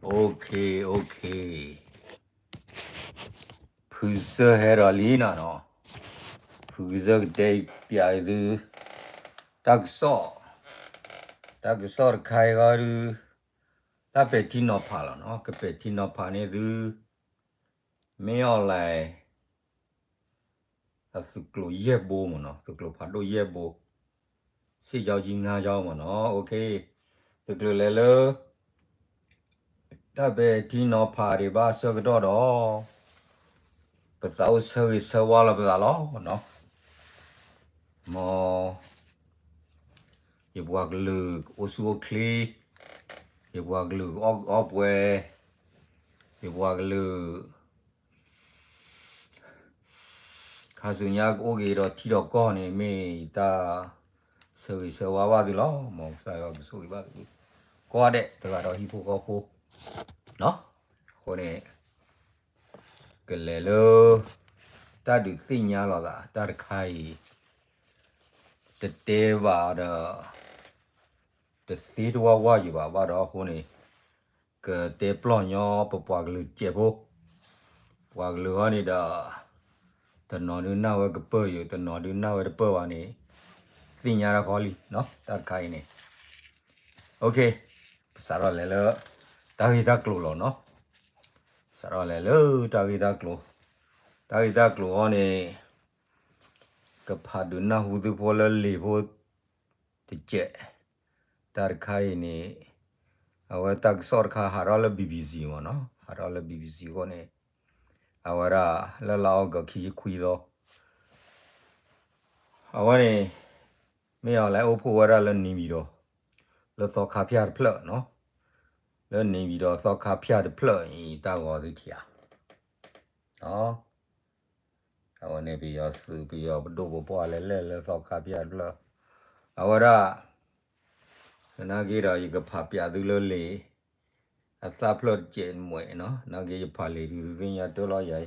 Okay, okay. ဖုစၢဟဲဒီးလံနီၤနီၤ, ဖုစၢကတဲပျးသု တၢ်ကစီၣ်, တၢ်ကစီၣ်တခါအံၤဃီဒုး တၢ်ပဲာ်ထံနီၤဖးလီၤနီၤ, ကပဲာ်ထံနီၤဖးန့ၢ်သု မ့ၢ်အီၤလဲၣ် အသုးကျိၤယဲၢ်ဘိမ့ၢ်နီၤ, သုးကျိၤဖးဒိၣ်ယဲၢ်ဘိ, စစ်ကြောင်းကြီးငါးကြောင်းမ့ၢ်နီၤ, okay, သုးကျိၤလဲၤလၢ တၢ်ပဲာ်ထံနီၤဖးဒံးဘၣ်ဆၢကတီၢ်ဒီး ပသးအိၣ်ဆၢဂ့ၤဆၢဝါလီၤပသးလီၤနီၤ, မ် ယပှၤကလုာ်အိၣ်ဆူၣ်အိၣ်ချ့, ယပှၤကလုာ်အီၣ်အီပှဲၤ, ယပှၤကလုာ် ခါဆူညါကအိၣ်က့ၤဒီးထံဒီးကီၢ်န့ၣ် မ့ၢ်ယတၢ်ဆၢဂ့ၤဆၢဝါဘၣ်သုလီၤ. မ်ကစၢ်ယွၤကဆိၣ်ဂ့ၤဘၣ်သု ကိးဂၤဒဲး တဂၤဒီးဟံၣ်ဖိဃီဖိ အဃိန့ၣ် ကလဲၤလၢ တၢ်ဒုးသ့ၣ်ညါလီၤသး တၢ်တခါအံၤ တတဲဘၣ်ဒီး တသ့တဝၢ်ဝၢ်ယံၤဘၣ်ဘၣ်ဒီးအဃိန့ၣ် ကတဲပျီၢ်ညီပပှၤကလုာ်တစဲးဖိ, ပှၤကလုာ်ဟီန့ၣ်ဒီး တနီၤဒုးနၢ်ဝဲကပၢၢ်ယံၤ တနီၤဒုးနၢ်ဝဲတပၢၢ်ဘၣ်န့ၣ် သ့ၣ်ညါတၢ်ဃီလံနီၤ တၢ်တခါအံၤန့ၣ် okay, ပစးထီၣ်လဲၤလၢ တၢ်ဂ့ၢ်တၢ်ကျိၤလီၤနီၤ, စးထီၣ်လဲၤလၢတၢ်ဂ့ၢ်တၢ်ကျိၤ, တၢ်ဂ့ၢ်တၢ်ကျိၤအံၤန့ၣ် ကဖးဒုးနၢ်ဟူသုဖိလၢလံာ်ဖိ တစဲး, တၢ်တခါအံၤန့ၣ် အဝဲတၢ်ကစီၣ်တခါဟးထီၣ်လၢ BBC မ့ၢ်နီၤ, ဟးထီၣ်လၢ BBC အဃိန့ၣ် အဝဲဒၣ်လၢလါအီကူးခံဆံခွံသီ အဝဲန့ၣ် မ့ၢ်အီၤလဲၣ်အိၣ်ဖှိၣ်ဝဲဒၣ်လၢနံၤဘံၣ်ဒီး လၢသီခါဖၠၣ်တဖျၢၣ်နီၤ, လၢနံၤဘံၣ်ဒီးသီခါဖၠၣ်တဖျၢၣ်အံၤ တၢ်ဂီၤသုထံၣ်ဧါ အဝဲန့ၣ်ပယီၤသုးပယီၤပဒိၣ်ပပှၢ်လဲၤလဲၣ်လၢသီခါဖၠၣ်တဖျၢၣ်, အဝဲဒၣ် သနာ်က့ဒီးယကဖးပျးသုလၢလံာ် အသၣ်ဖျၢၣ်တစဲးမွဲးနီၤ, နာ်က့ယဖးလံာ်ဒုးသုသ့ၣ်ညါတၢ်လီၤယၤ,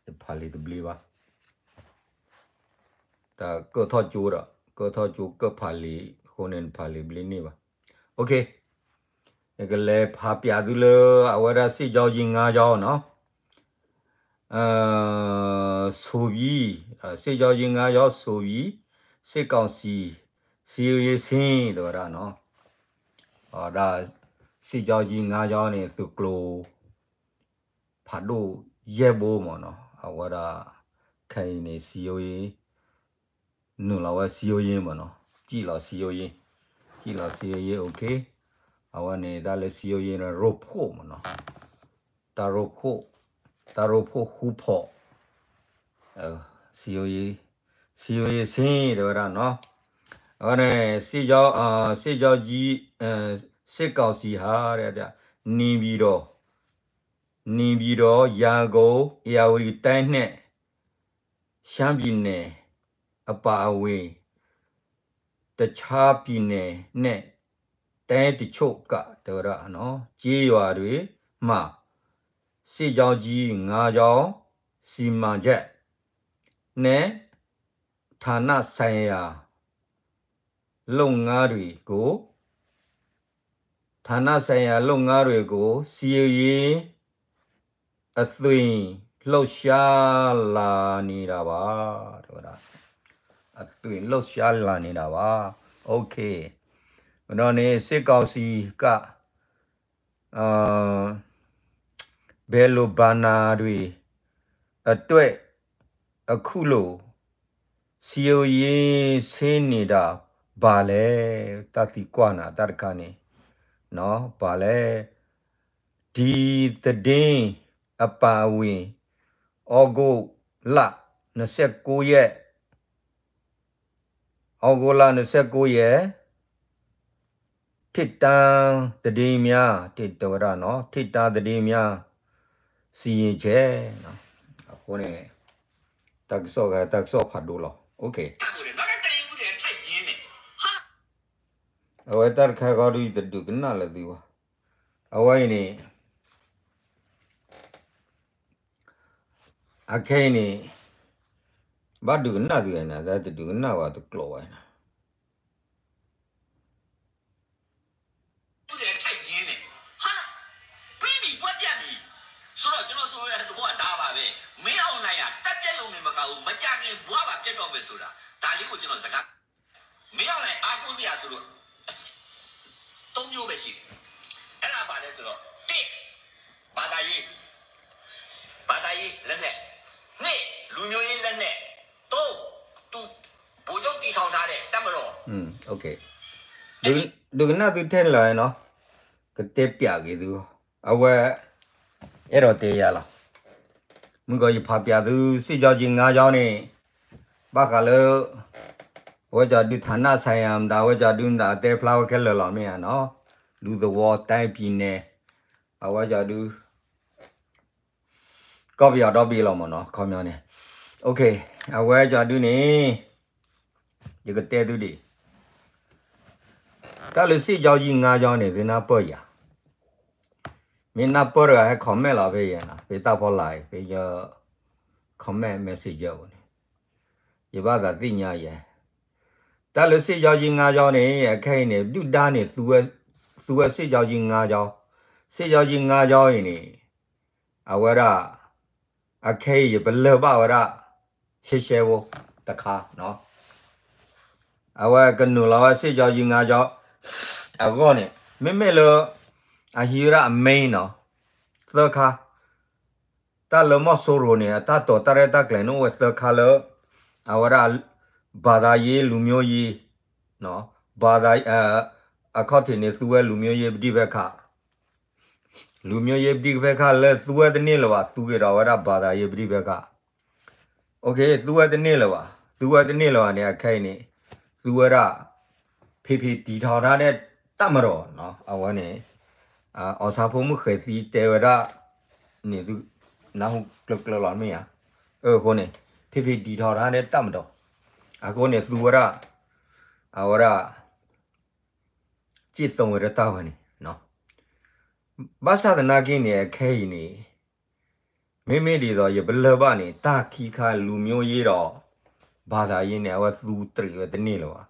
ယဖးလံာ်တဘျ့ဘၣ် တၢ်ကၢၢ်ထီၣ်ကၠိဒီး ကၢၢ်ထီၣ်ကၠိကၢၢ်ဖးလံာ်အဃိန့ၣ် နဖးလံာ်ဘျ့န့ၢ်ဘၣ်, okay, ယကလဲၤဖးပျးသုလၢ အဝဲဒၣ် စစ်ကြောင်းကြီးငါးကြောင်းနီၤ ဆိုပြီး, စစ်ကြောင်းကြီးငါးကြောင်းဆိုပြီး စစ်ကောင်စီ စည်းရုံးရေးဆင်း တဲဝဲဒၣ်နီၤ, အဝဲဒၣ် စစ်ကြောင်းကြီးငါးကြောင်းန့ၣ် သုးကျိၤ ဖးဒိၣ်ယဲၢ်ဘိမ့ၢ်နီၤ, အဝဲဒၣ် ခဲအံၤန့ၣ် စည်းရုံးရေး နုာ်လီၤဝဲ စည်းရုံးရေးမ့ၢ်နီၤ, စည်းလီၤ စည်းရုံးရေး, စည်းလီၤ စည်းရုံးရေး okay, အဝဲန့ၣ်တၢ်လၢ စည်းရုံးရေးန့ၣ် ရိဖှိၣ်မ့ၢ်နီၤ, တၢ်ရိဖှိၣ်, တၢ်ရိဖှိၣ်ဃူဖီၣ် စည်းရုံးရေး, စည်းရုံးရေးဆင်း တဲဝဲဒၣ်နီၤ, အဝဲန့ၣ် စစ်ကြောင်း, စစ်ကြောင်းကြီး, စစ်ကောင်စီဟာ နေပြည်တော်, နေပြည်တော်, ရန်ကုန်, ဧရာဝတီတိုင်းနှင့် ရှမ်းပြည်နယ်အပါအဝင် တခြားပြည်နယ်နဲ့ တိုင်းတချို့က တဲဝဲဒၣ်နီၤ ကျေးရွာတွေမှာ စစ်ကြောင်းကြီးငါးကြောင်း စီမံချက်နဲ့ ဌာနဆိုင်ရာ လုပ်ငန်းတွေကို ဌာနဆိုင်ရာလုပ်ငန်းတွေကို စည်းရုံးရေး အသွင်လှုပ်ရှားလာနေတာပါ တဲဝဲဒၣ်, အသွင်လှုပ်ရှားလာနေတာပါ, okay, ဒီးန့ၣ် စစ်ကောင်စီက ဘယ်လိုဘဏ္ဍာတွေအတွက် အခုလို စည်းရုံးရေးဆင်းနေတာပါလဲ, တၢ်သံကွၢ်နၤတၢ်တခါန့ၣ် ပါလဲ, ဒီသတင်းအပါအဝင် ဩဂုတ်လ နှစ်ဆယ့်ကိုးရက် ဩဂုတ်လ နှစ်ဆယ့်ကိုးရက် ထိပ်တန်းသတင်းများ တဲဝဲဒၣ်နီၤ ထိပ်တန်းသတင်းများ စီရင်ချက် အဃိန့ၣ် တၢ်ကစီၣ်ဂၤ တၢ်ကစီၣ်ဖးဒိၣ်လီၤ okay, အဝဲတၢ်တခါဃီဒုး ယတဒုးကနၣ်လၢသုဘၣ်, အဝဲအံၤန့ၣ် အခဲအံၤန့ၣ် ဘၣ်ဒုးကနၣ်သုနၤ တဒုးကနၣ်ဘၣ်တကျိးဝဲနၤ ဒီးန့ၣ် စစ်ကြောင်းကြီးငါးကြောင်း စီမံချက်နဲ့ ဌာနဆိုင်ရာလုပ်ငန်းတွေ မင်းအောင်လှိုင် အားကိုးစရာဆိုလို့ သုံးမျိုးပဲရှိတယ်။ အဲ့ဒါဘာလဲဆိုတော့ တစ် ဘာသာရေး၊ ဘာသာရေးလက်နက်၊ နှစ် လူမျိုးရေးလက်နက်၊ သုံး သူဗိုလ်ချုပ်တည်ထောင်ထားတဲ့တပ်မတော်။ อืม โอเค ဒုကနၣ်သုထဲလၢၤနီၤ ကတဲပၠးက့ၤသု အဝဲ အဲၣ်ဒိးတဲယၤလီၤ. မုၢ်ကီးယဖးပၠးသု စစ်ကြောင်းကြီးငါးကြောင်းန့ၣ် ဘၣ်ဃးလၢ အဝဲကၠီဒု ဌာနဆိုင်ရာမတၤ အဝဲကၠီဒုမတၤ တဲဖျါဝဲခဲလၢာ်လီၤ မ့ၢ်ဧါနီၤ လူသဝီ တိုင်းပြည်နယ် အဝဲကၠီဒု ကီၢ်ပယီၤဒီဘ့ၣ်လီၤမ့ၢ်နီၤ ခီပညီန့ၣ် အဝဲကၠီဒုန့ၣ် ယကတဲသုဒံး တၢ်လၢ စစ်ကြောင်းကြီးငါးကြောင်း န့ၣ် သုနၢ်ပၢၢ်ယၤ မ့ၢ်နၢ်ပၢၢ်တဂၤဟဲ comment လီၤဖဲယဲနီၤ ဖဲတၢ်ဖီလာ်အံၤ ဖဲယ comment messenger ပူၤန့ၣ် ယဘၣ်သးသ့ၣ်ညါယဲ တၢ်လၢ စစ်ကြောင်းကြီးငါးကြောင်း န့ၣ် အခဲအံၤန့ၣ် ဒုၣ်ဒါန့ၣ် သူဝဲ စစ်ကြောင်းကြီးငါးကြောင်း စစ်ကြောင်းကြီးငါးကြောင်း အံၤန့ၣ် အဝဲဒၣ် အခဲအံၤယပလၢၢ်ဘၣ်ဝဲဒၣ် ရှဲရှဲဖိ တခါနီၤ အဝဲကနုာ်လီၤဝဲ စစ်ကြောင်းကြီးငါးကြောင်း အဂီၢ်န့ၣ် မ့မ့ၢ်လၢ အဟံးဝဲဒၣ်အ main နီၤ သၢခါ တၢ်လၢမီၢ်စိရိၤန့ၣ် အတၢ်တိာ်တၢ်ရဲၣ်တၢ်ကျဲၤန့ၣ် အိၣ်ဝဲသၢခါလၢ အဝဲဒၣ် ဘာသာရေး လူမျိုးရေး ဘာသာ အခီၣ်ထံးန့ၣ် သူဝဲ လူမျိုးရေးပဋိပက္ခ လူမျိုးရေးပဋိပက္ခ လၢသူဝဲတန့ၢ်လၢၤဘၣ် သူက့ၤဒီးဝဲဒၣ် ဘာသာရေးပဋိပက္ခ သူဝဲတန့ၢ်လၢၤဘၣ် သူဝဲတန့ၢ်လၢၤဘၣ်န့ၣ် အခဲအံၤန့ၣ် သူဝဲဒၣ် ဖံဖံတံထီၣ်တၢ်ဒီး တပ်မတော် နီၤ အဝဲန့ၣ် အီၣ်ဆါဖိမုၣ်ဃဲၤသံတဲဝဲဒၣ် န့ၣ်သု နၢ်ဟူကျၢၤကျၢၤလီၤမ့ၢ်ဧါ အဃိန့ၣ် ဖံဖံတံထီၣ်တၢ်ဒီး တပ်မတော် အဃိန့ၣ် သူဝဲဒၣ် အဝဲဒၣ် စ့ၣ်သိဝဲဒၣ်တၢ်ဝဲန့ၣ် ဘၣ်ဆၣ်သနာ်က့န့ၣ် အခဲအံၤန့ၣ် မ့မ့ၢ်ဒ်သိးယပလၢၢ်ဘၣ်န့ၣ် တၢ်ခံခါ လူမျိုးရေးဒီး ဘာသာရေးန့ၣ် အဝဲသူတရံးဝဲတန့ၢ်လၢၤဘၣ်.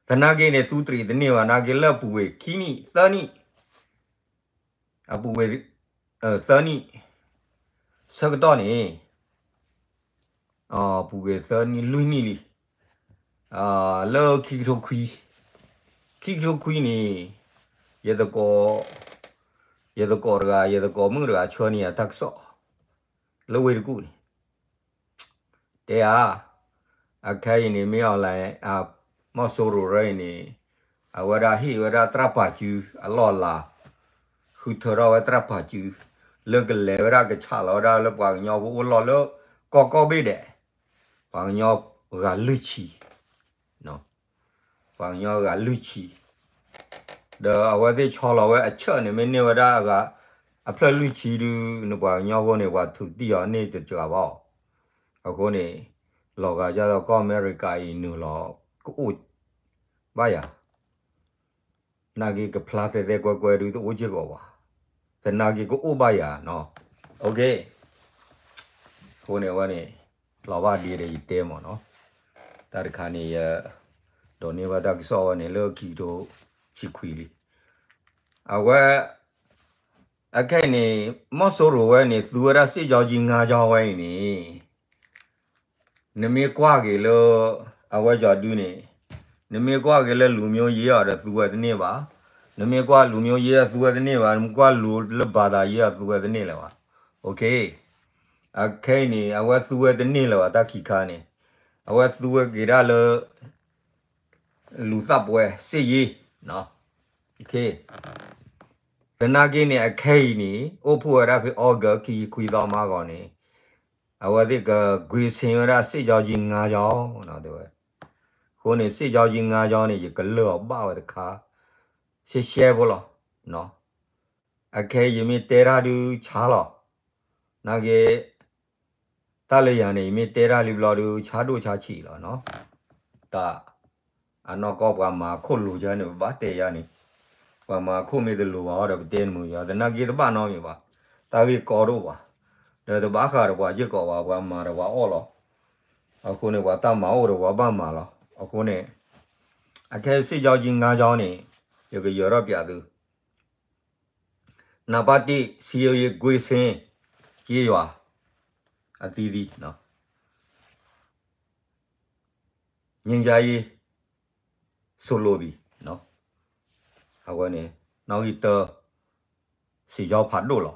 သနာ်က့န့ၣ် သူတရံးတန့ၢ်ဘၣ် နာ်က့လၢပူၤကွံာ်ခံနံၣ် သၢနံၣ် အပူၤကွံာ် သၢနံၣ် ဆၢကတီၢ်န့ၣ် ပူၤကွံာ်သၢနံၣ်လွံၢ်နံၣ်လံ လၢခံကထိခွံ ခံကထိခွံန့ၣ် ယသကိး ယသကိးတဂၤ ယသကိးမုၣ်တဂၤ ဆှၢန့ၢ်ယၤတၢ်ကစီၣ် လၢဝ့ၢ်တကူၣ်န့ၣ် တဲဧါ အခဲအံၤန့ၣ် မ့ၢ်အီၤလဲၣ် မီၢ်စိရိၤရၢအံၤန့ၣ် အဝဲဒၣ်ဟ့ၣ်ဝဲဒၣ်သရၣ်ပာ်စုအလီၢ်အလၤ ဃုထၢထီၣ်ဝဲသရၣ်ပာ်စု လၢကလဲၤဝဲဒၣ်ကဆးလီၤဝဲဒၣ်လၢပှၤကညီဖိအိၣ်လီၢ်လၢ ကီၢ်ကီၢ်ဘ့ၣ်ဒဲး ပှၤကညီဂၤလွံၢ်ဆံ ပှၤကညီဂၤလွံၢ်ဆံ ဒီးအဝဲသ့ၣ်ဆီလီၤဝဲအဆၢၣ်န့ၣ် မ့ၢ်န့ၢ်ဝဲဒၣ်အဂၤ အဖျၢၣ်လွံၢ်ဆံဒုး နပှၤကညီဖိန့ၣ် ပှၤထုးတံၢ်အီၤန့ၢ်တစှၤဘၣ်အီၤ အဃိန့ၣ် လီၤဂာ်ဒ်သိးကီၢ်အမဲရကၤအံၤနုာ်လီၤ ကအိၣ်ဘၣ်ယၤ နာ်က့ကဖျါသဲသဲကွဲကွဲဒုးတအိၣ်စ့ၢ်ကီးဘၣ် သနာ်က့ကအိၣ်ဘၣ်ယၤနီၤ အဃိန့ၣ်အဝဲန့ၣ် လီၤဘၣ်ဒ့ဒီးယတဲမ့ၢ်နီၤ တၢ်တခါန့ၣ်ယ ဒိးန့ၢ်ဘၣ်တၢ်ကစီၣ်ဝဲန့ၣ်လၢခံကထိဆံခွံလံ အဝဲ အခဲအံၤန့ၣ် မီၢ်စိရိၤဝဲန့ၣ် သူဝဲဒၣ်စစ်ကြောင်းကြီးငါးကြောင်းဝဲအံၤန့ၣ် နမ့ၢ်ကွၢ်က့ၤလၢ အဝဲကၠီဒုန့ၣ် နမ့ၢ်ကွၢ်က့ၤလၢ လူမျိုးရေး အီၤဒီးသူဝဲတန့ၢ်ဘၣ် နမ့ၢ်ကွၢ် လူမျိုးရေး အီၤသူဝဲတန့ၢ်ဘၣ် နမ့ၢ်ကွၢ်လူၤလၢ ဘာသာရေး အီၤသူဝဲတန့ၢ်လၢၤဘၣ် အခဲအံၤန့ၣ် အဝဲသူဝဲတန့ၢ်လၢၤဘၣ်တၢ်ခံခါန့ၣ် အဝဲသူဝဲက့ၤဒၣ်လၢ လူသတ်ပွဲစစ်ရေး သနာ်က့န့ၣ် အခဲအံၤန့ၣ် အိၣ်ဖှိၣ်ဝဲဒၣ်ဖဲ August ခံဆံခွံသီမးဂီၤန့ၣ် အဝဲသ့ၣ်ကကွင်းဆင်းဝဲဒၣ် စစ်ကြောင်းကြီးငါးကြောင်း တဲဝဲ အဃိန့ၣ် စစ်ကြောင်းကြီးငါးကြောင်း န့ၣ် ယကလၢၢ်အီၤဘၣ်ဝဲတခါ ရှဲရှဲဖိလီၤ အခဲအံၤယမ့ၢ်တဲတၢ်ဒုးဆါလီၤ နာ်က့ တၢ်လၢယၤန့ၣ် ယမ့ၢ်တဲတၢ်လံဘျီဒုး ဆါဒိၣ်ဆါဆံးလီၤနီၤ တၢ် အနီၢ်ကီၢ်ပှၤမၤခိၣ်လိၤယၤန့ၣ် ပဘၣ်တဲယၤန့ၣ် ပှၤမၤခိၣ်မ့ၢ်တလိၤဘၣ်အီၤဒီး ပတဲနမုာ်ယၤ သနာ်က့တဘၣ်နီတမံၤဘၣ် တၢ်ဂ့ၢ်ကီဒိၣ်ဘၣ် ဒီးတဘၣ်ဃးဒီးပှၤယ့ၢ်ကီးဘၣ် ပှၤမၤဒီးပှၤအီၣ်လီၤ အဃိန့ၣ် ပှၤတၢ်မၤအိၣ်ဒီးပှၤဘၣ်မၤလီၤ အဃိန့ၣ် အခဲ စစ်ကြောင်းကြီးငါးကြောင်း န့ၣ် ယကယၢၤထီၣ်ပၠးသု နံပါတ်တစ် စစ်ရေးကွင်းဆင်း ကျေးရွာ အသီးသီး နံပါတ်နှစ် စစ်ကြောင်းကြီးငါးကြောင်း ငြိမ်းချမ်းရေး ဆိလိာ်သံး, အဝဲန့ၣ် နီၣ်ဂံၢ်တၢ စံၣ်ညီၣ်ဖးဒိၣ်လီၤ.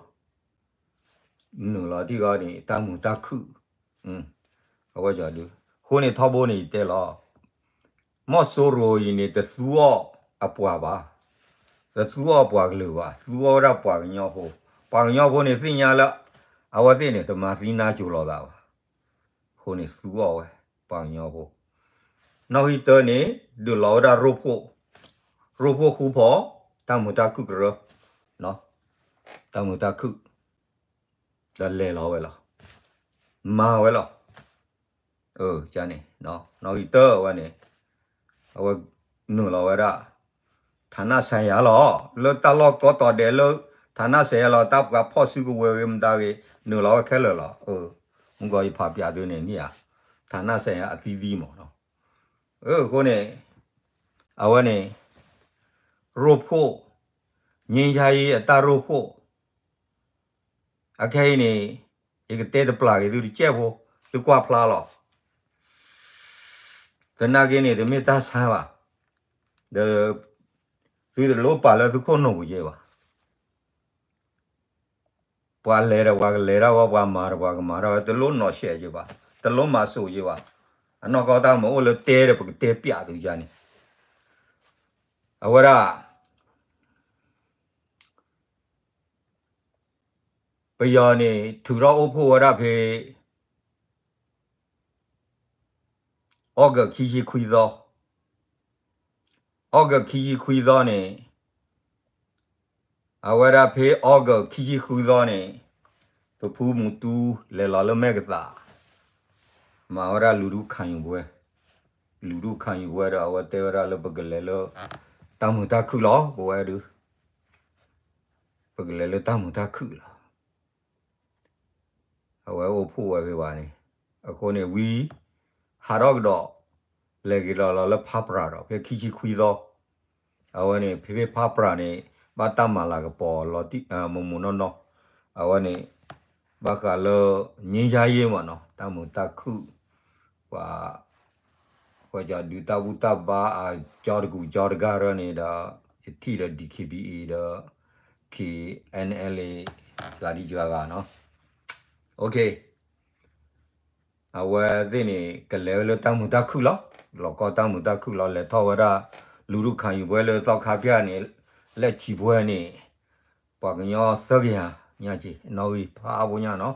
နုာ်လီၤထံဂီၤန့ၣ် တၢ်မုာ်တၢ်ခုၣ်, အဝဲဒုး အဃိန့ၣ်ထီဘိန့ၣ်ယတဲလီၤ, မီၢ်စိရိၤအံၤန့ၣ် တသူအီၣ်အပှၤဘၣ်, တသူအီၣ်ပှၤကလုာ်ဘၣ်, သူအီၣ်ဝဲဒၣ်ပှၤကညီဖိ, ပှၤကညီဖိန့ၣ်သ့ၣ်ညါလၢ အဝဲသ့ၣ်န့ၣ် တမၤသံနါစိၤလိာ်သးဘၣ်. အဃိန့ၣ်သူအီၣ်ဝဲ ပှၤကညီဖိ, နီၣ်ဂံၢ်တၢန့ၣ် ဒုးလီၤဝဲဒၣ်ရိဖှိၣ်, ရိဖှိၣ်ဃူဖီၣ် တၢ်မုာ်တၢ်ခုၣ်ကရၢ, တၢ်မုာ်တၢ်ခုၣ် ဒီးလဲၤလီၤဝဲလီၤ, မၤဝဲလီၤ. န့ၣ် နီၣ်ဂံၢ်တၢဝဲန့ၣ် အဝဲနုာ်လီၤဝဲဒၣ် ဌာနဆိုင်ရာလီၤ, လၢတၢ်လီၢ်ကိးတီၤဒဲးလၢ ဌာနဆိုင်ရာလီၤ, တၢ်ပှၤဖီၣ်စုကဝဲၤဂ့ၤမတၤဂ့ၤ နုာ်လီၤဝဲခဲလၢာ်လီၤ. မုၢ်ဂီၤယဖးပၠးသုန့ၣ်န့ၣ်ဧါ, ဌာနဆိုင်ရာအသီးသီးမးနီၤ. အဃိန့ၣ် အဝဲန့ၣ် ရိဖှိၣ် ငြိမ်းချမ်းရေးအတၢ်ရိဖှိၣ် အခဲအံၤန့ၣ် ယကတဲတပျၢ်က့ၤသုတကဲးဖိ, သုကွၢ်ဖျါလီၤ. သနာ်က့န့ၣ် တမ့ၢ်တၢ်ဆါဘၣ်, ဒီး သုတလိၣ်ပာ်လၢသုခိၣ်နူာ်ပူၤက့ၤဘၣ်. ပှၤလဲၤဒီးပှၤကလဲၤဒၣ်ဝဲ, ပှၤမၤဒီးပှၤကမၤဒၣ်ဝဲ, တလိၣ်နီၣ်ရှဲးက့ၤဘၣ်, တလိၣ်မၤစိးက့ၤဘၣ်. အနီၢ်ကီၢ်တၢ်မၤအိၣ်လၢတဲဒီး ပကတဲပၠးသုန့ၣ်, အဝဲဒၣ် ပယီၤန့ၣ် ထုးထီၣ်အိၣ်ဖှိၣ်ဝဲဒၣ်ဖဲ August ခံဆံခွံသီ, August ခံဆံခွံသီန့ၣ် အဝဲဒၣ်ဖဲ August ခံဆံခွံသီန့ၣ် ပဖုမူတူလဲၤလီၤလၢမဲၢ်ကသး, မၤဝဲဒၣ်လူၤဒူခးယူၤပွဲ, လူၤဒူခးယူၤပွဲဒီး အဝဲတဲဝဲဒၣ်လၢပကလဲၤလၢ တၢ်မုာ်တၢ်ခုၣ်လီၤ, ပဝဲဒုး ပကလဲၤလၢတၢ်မုာ်တၢ်ခုၣ်လီၤ. အဝဲအိၣ်ဖှိၣ်ဝဲဖဲဘၣ်န့ၣ်, အဃိန့ၣ်ဝံၤ ဟးထီၣ်ကဒီး လဲၤက့ၤလီၤလီၤလၢဖးပြးဒီး ဖဲခံဆံခွံသီ, အဝဲန့ၣ် ဖဲဖဲဖးပြးန့ၣ် ဘၣ်တၢ်မၤလၤကပီၤလီၤတံၢ် မိၢ်မိၢ်နီၢ်နီၢ်, အဝဲန့ၣ် ဘၣ်ဃးလၢ ငြိမ်းချမ်းရေးမးနီၤ, တၢ်မုာ်တၢ်ခုၣ်, ပှၤ ပှၤကဒုးတၢ်ဘူၣ်တၢ်ဘါအကၠီတကူၣ်ကၠီတဂၤရၢန့ၣ်ဒီး ယထံၣ်ဒီး DKBA ဒီး KNLA ဂၤဒ်ယဂၤဂၤနီၤ, အဝဲသ့ၣ်န့ၣ် ကလဲၤဝဲလၢတၢ်မုာ်တၢ်ခုၣ်လီၤ, လီၤကီတၢ်မုာ်တၢ်ခုၣ်လီၤ, လဲၤထီၣ်ဝဲဒၣ် လူၤဒူခးယူၤပွဲလၢသီခါဖၠၣ်န့ၣ် လဲၤဆံးပွဲန့ၣ် ပှၤကညီသၢကယၤညါက့ၤ နီၣ်ဂံၢ်ဖးအါဖိညါနီၤ,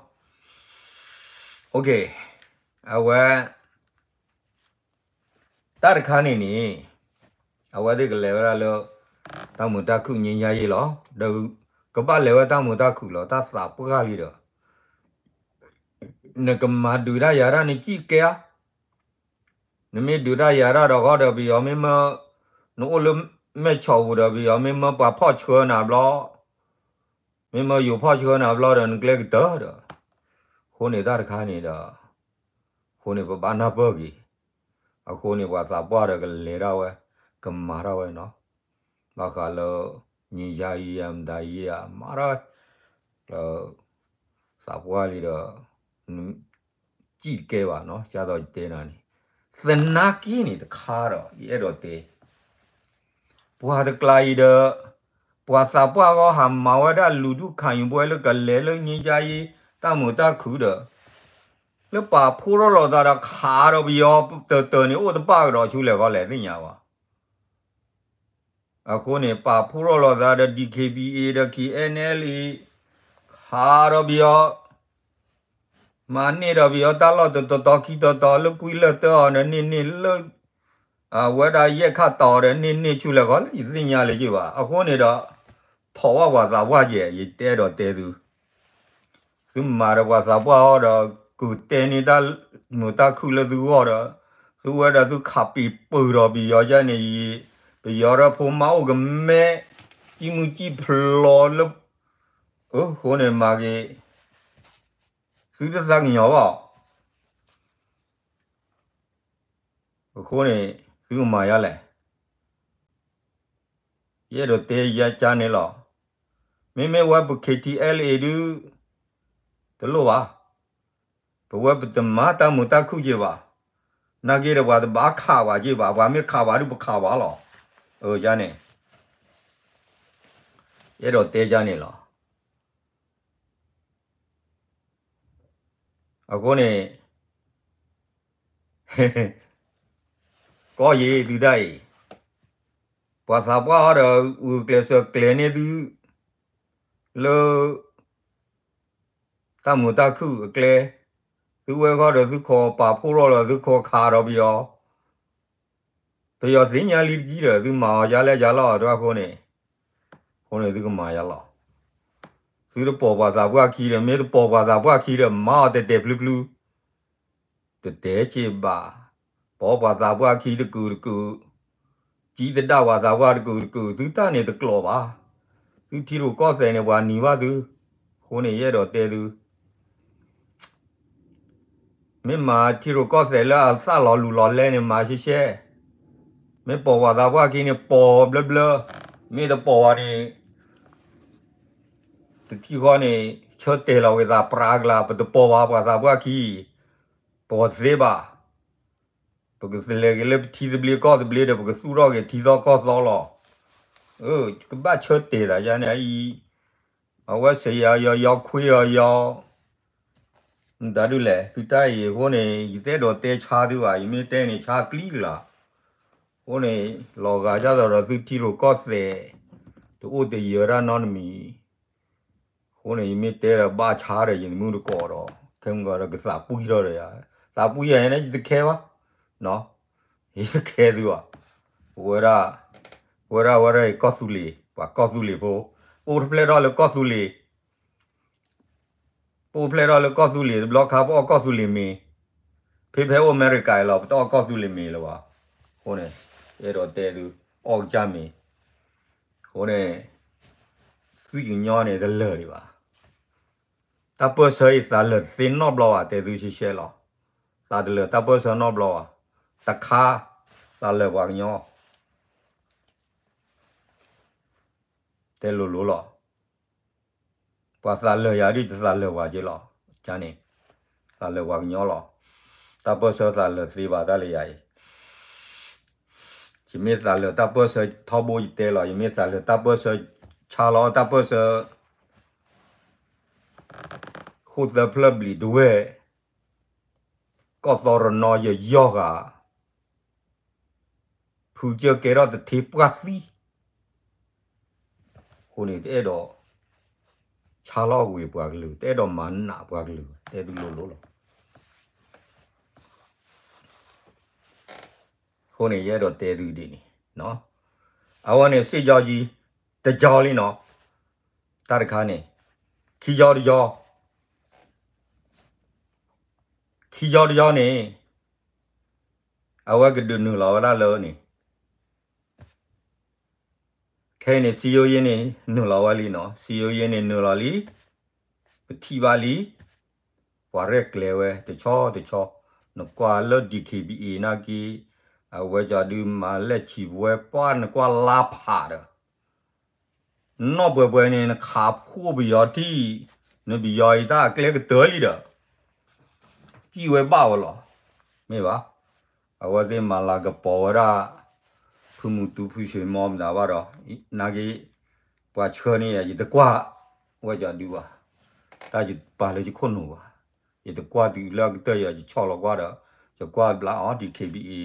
အဝဲ တၢ်တခါန့ၣ်န့ၣ် အဝဲသ့ၣ်ကလဲၤဝဲဒၣ်လၢ တၢ်မုာ်တၢ်ခုၣ် ငြိမ်းချမ်းရေးလီၤ, ဒီးကဘၣ်လဲၤဝဲတၢ်မုာ်တၢ်ခုၣ်လီၤ, တၢ်သးပှၢ်လံဒီး နကမၤဒုးတၢ်ယၤတၢ်နစံၣ်ကဲဧါ, နမ့ၢ်ဒုးတၢ်ယၤတၢ်ဒီးဃီဒီး ပယီၤမ့ၢ်မၢ နအိၣ်လၢမဲၢ်ဆီးပူၤဒီး ပယီၤမ့ၢ်မၢပှၤဖီၣ်ဆှၢနၤဘျီ မ့ၢ်မၢယိၤဖီၣ်ဆှၢနၤဘျီဒီး နကျဲကတၢၢ်ဒီး, အဃိန့ၣ်တၢ်တခါန့ၣ်ဒီး, အဃိန့ၣ်ပဘၣ်နၢ်ပၢၢ်က့ၤ, အဃိန့ၣ်ပှၤသးပှၢ်ဒီးကလဲၤဒၣ်ဝဲ, ကမၤထီၣ်ဝဲနီၤ, ဘၣ်ဃးလၢ ငြိမ်းချမ်းရေး မတၤရေး မၤထီၣ်ဝဲ, ဒီး သးပှၢ်လံဒီး စံၣ်တကဲဘၣ်နီၤ, ကၢ်သိးယတဲနၤန့ၣ်, သနာ်က့န့ၣ်တခါဒီး ယအဲၣ်ဒိးတဲ ပှၤတကျါအံၤဒီး ပှၤသးပှၢ်ဂီၢ်ဟးမၤဝဲဒၣ်လူၤဒူၣ်ခးယူၤပွဲလၢကလဲၤလၢ ငြိမ်းချမ်းရေး တၢ်မုာ်တၢ်ခုၣ်ဒီး လၢပာ်ဖှိၣ်ထီၣ်လိာ်သးဒီးခးဒီးပယီၤတၢၢ်တၢၢ်န့ၣ် အိၣ်တပၣ်ကဒီးဆူလဲၣ်ဃီလဲၣ်သ့ၣ်ညါဘၣ်. အဃိန့ၣ် ပာ်ဖှိၣ်ထီၣ်လိာ်သးဒီး DKBA ဒီး KNLA ခးဒီးပယီၤ မၤန့ၢ်ဒီးပယီၤတၢ်လီၢ်တတီၤတီၤခံတီၤတီၤ လၢကွံလၢတၢအီၤဒီးန့ၢ်န့ၢ်လၢ အဝဲဒၣ်ယဲၢ်ခးတီၤဒီးန့ၢ်န့ၢ်ဆူလဲၣ်ဃီလဲၣ် ယသ့ၣ်ညါလၢၤဘၣ်. အဃိန့ၣ်ဒီး ထိးဝဲပှၤသးပှၢ်ယဲၢ် ယတဲဒီးတဲသု သုမၤဒီးပှၤသးပှၢ်အီၤဒီး ကုၢ်တဲန့ၢ်တၢ်မုာ်တၢ်ခုၣ်လၢသုဂီၢ်ဒီး သုဝဲဒီးသုခးပံာ်ပၢၢ်ဒီးပယီၤယဲၢ်န့ၣ်ယံၤ ပယီၤဒီးဖိမါအိၣ်ကမဲ စံၣ်မုၢ်စံၣ်ဖျိးလၢ အဃိန့ၣ်မၤက့ၤ သုတသးကညီၤဘၣ်. အဃိန့ၣ် သုကမၤယါလဲၣ်. ယအဲၣ်ဒိးတဲယါကါန့ၣ်လီၤ. မ့မ့ၢ်ဝဲပ KTLA ဒုး တလိၣ်ဘၣ်. ပဝဲပတမၤတၢ်မုာ်တၢ်ခုၣ်က့ၤဘၣ်. နာ်က့ဒီးပှၤတဘၣ်ခးပှၤက့ဘၣ်, ပှၤမ့ၢ်ခးပှၤဒုးပခးပှၤလီၤ. အၢ ယန့ၣ် ယအဲၣ်ဒိးတဲယန့ၣ်လီၤ. အဃိန့ၣ် ကီၢ်ယံၤသုတၢ်အံၤ, ပှၤသးပှၢ်ဟီဒီး ဂုာ်ကျဲးစၢးကျဲၤန့ၢ်သု လၢ တၢ်မုာ်တၢ်ခုၣ်အကျဲ, သုဝဲဃီဒီးသုခိးပာ်ဖှိၣ်ထီၣ်လီၤ သုခိးခးဒီးပယီၤ, ပယီၤသ့ၣ်ညါလံတကံဒီး သုမၤအီၤယါလဲၣ်ယါလီၤတၢ်အဃိန့ၣ်, အဃိန့ၣ်သုကမၤယါလီၤ. သုတပိာ်ပှၤသးပှၢ်ခံဒီး မ့ၢ်တပိာ်ပှၤသးပှၢ်ခံဒီး မၤအီၤတဲာ်တဲာ်ဖျုဖျု တတဲက့ဘၣ်, ပိာ်ပှၤသးပှၢ်ခံတကုာ်တကုာ်, ကံတဒၣ်ပှၤသးပှၢ်တကုာ်တကုာ် သုတၢ်န့ၣ်တကျိၤဘၣ်. သုထံရူၢ်ကီၢ်သဲးန့ၣ် ပှၤနံၤဘၣ်သု, အဃိန့ၣ် ယအဲၣ်ဒိးတဲသု မ့ၢ်မၤထံရူၢ်ကီၢ်သဲးလၢအသၣ်လီၤလူၤလီၤလဲၢ်န့ၣ် မၤရှဲရှဲ, မ့ၢ်ပိာ်ပှၤသးပှၢ်ခံန့ၣ် ပိာ်ဘျၢဘျၢ, မ့ၢ်တပိာ်ဝဲန့ၣ် တထံၣ်ဃီန့ၣ် ဆၢတဲာ်လီၤက့ၤသးပြးကလါ ပတပိာ်ဘၣ်ပှၤသးပှၢ်ခံ, ပိာ်သ့ဘၣ်, ပကလဲၤက့ၤလၢပထံသဘျ့ကီၢ်သဘျ့ဒီး ပကသူၣ်ထီၣ်က့ၤထံသီကီၢ်သီလီၤ. ကဘၣ်ဆၢတဲာ်သးယါန့ၣ်အံၤ, အဝဲစယၤယီၤယီၤခွ့အီၤယီၤ မတၤဒုလဲၣ် သုတၢ်အံၤအဃိန့ၣ် ယတအဲၣ်ဒိးတဲဆါသုဘၣ်, ယမ့ၢ်တဲန့ၣ် ဆါကျံကလါ, အဃိန့ၣ် လီၤဂာ်ဒ်သိးဒီးသုထံရူၢ်ကီၢ်သဲး တအိၣ်တယၢၤတၢ်နီတမံၤ, အဃိန့ၣ် ယမ့ၢ်တဲဒီးဘၣ်ဆါဒီး ယမုၢ်တကိးဒီး ခဲမုၢ်ဂီၤဒီးကသးပှံၢ်ထီၣ်ဒီးယၤ, သးပှံၢ်ယၤန့ၣ် ယတခဲဘၣ်, ယတခဲသုဘၣ်, ဝဲဒၣ်, ဝဲဒၣ်ဝဲဒၣ်အံၤကီၢ်သူလ့ၤ, ပှၤကီၢ်သူလ့ၤဖိ, ပအိၣ်တဖျဲၣ်ထီၣ်လၢကီၢ်သူလ့ၤ ပအိၣ်ဖျဲၣ်ထီၣ်လၢကီၢ်သူလ့ၤတဘျီခါ ပအီၣ်ကီၢ်သူလ့ၤမ့ၤ, ဖဲဖဲအိၣ်အမဲရကၤအံၤလီၤ ပတအီၣ်ကီၢ်သူလ့ၤမ့ၤလၢၤဘၣ်, အဃိန့ၣ် အဲၣ်ဒိးတဲသု, အီၣ်ကစၢ်မ့ၤ, အဃိန့ၣ် သွံၣ်ကညီန့ၣ်တလၢာ်ဒံးဘၣ်, တၢ်ပၢၢ်ဆၢအံၤသးလၢာ်တသ့နီတဘျီဘၣ် တဲသုရှဲရှဲလီၤ, သးတလၢာ်တၢ်ပၢၢ်ဆၢနီတဘျီဘၣ်, တခါ, သးလၢာ်ပှၤကညီ တဲလိၤလိၤလီၤ. ပှၤသးလၢာ်ယၤဒ်ယသးလၢာ်ပှၤက့လီၤ. န့ၣ် သးလၢာ်ပှၤကညီလီၤ. တၢ်ပၢၢ်ဆၢသးလၢာ်သ့ဘၣ်တၢ်လၢယၤအံၤ, ယမ့ၢ်သးလၢာ်တၢ်ပၢၢ်ဆၢထီဘိယတဲလီၤ. ယမ့ၢ်သးလၢာ်တၢ်ပၢၢ်ဆၢ ဆါလီၤတၢ်ပၢၢ်ဆၢ ဃိၣ်သၢဖျၢၣ်ဘျံးဒဝဲၢ် ကီၢ်သီရနီယယီၢ်ဂၤ ဖုကၢၢ်ကဲထီၣ်တထ့ပှၢ်သံ, အဃိန့ၣ် တအဲၣ်ဒိးဆါလီၤဝ့ၤပှၤကလုာ်, တအဲၣ်ဒိးမၤနးပှၤကလုာ်, တဲသုလိၤလိၤလီၤ. အဃိန့ၣ် ယအဲၣ်ဒိးတဲသုဒ်န့ၣ်, အဝဲန့ၣ် စ့ၣ်ကၠီကၠံ တကၠီလံနီၤ, တၢ်တခါန့ၣ်, ခံကၠီတကၠီ ခံကၠီတကၠီန့ၣ် အဝဲကဒုးနုာ်လီၤဝဲဒၣ်လၢန့ၣ်, ခဲအံၤန့ၣ် စံယိယ့န့ၣ် နုာ်လီၤဝဲလံနီၤ, စံယိယ့န့ၣ် နုာ်လီၤလံ, ပထံၣ်ဘၣ်လံ, ပှၤရဲၣ်ကျဲၤဝဲ တဆီတဆီ, နကွၢ်လၢ DKBA နာ်က့, အဝဲကဒုးမၤလဲၢ်ဆံးဝဲပှၢ် နကွၢ်လါဖးဒီး နီၢ်ပှဲၤပှဲၤန့ၣ် နခးဖှိၣ်ပယီၤထံၣ်, နပယီၤအံၤတၢ်အကျဲကတၢၢ်လံဒီး, စံၣ်ဝဲဘၣ်ဝဲလီၤ. မ့ၢ်ဘၣ်, အဝဲသ့ၣ်မၤလၤကပီၤဝဲဒၣ် ဖုမူတူဖုဆွ့မီမတၤဘၣ်ဒီး, နာ်က့, ပှၤဆှၢန့ၢ်ယၤ ယတကွၢ်ဝဲကဒုဘၣ်, တၢ်ယပာ်လၢယခိၣ်နူာ်ဘၣ်, ယတကွၢ်တုၤလၢအကတၢၢ်ယၤ ယဆီၣ်လီၤကွၢ်ဒီး, ယကွၢ်ဘျါအီၤ DKBA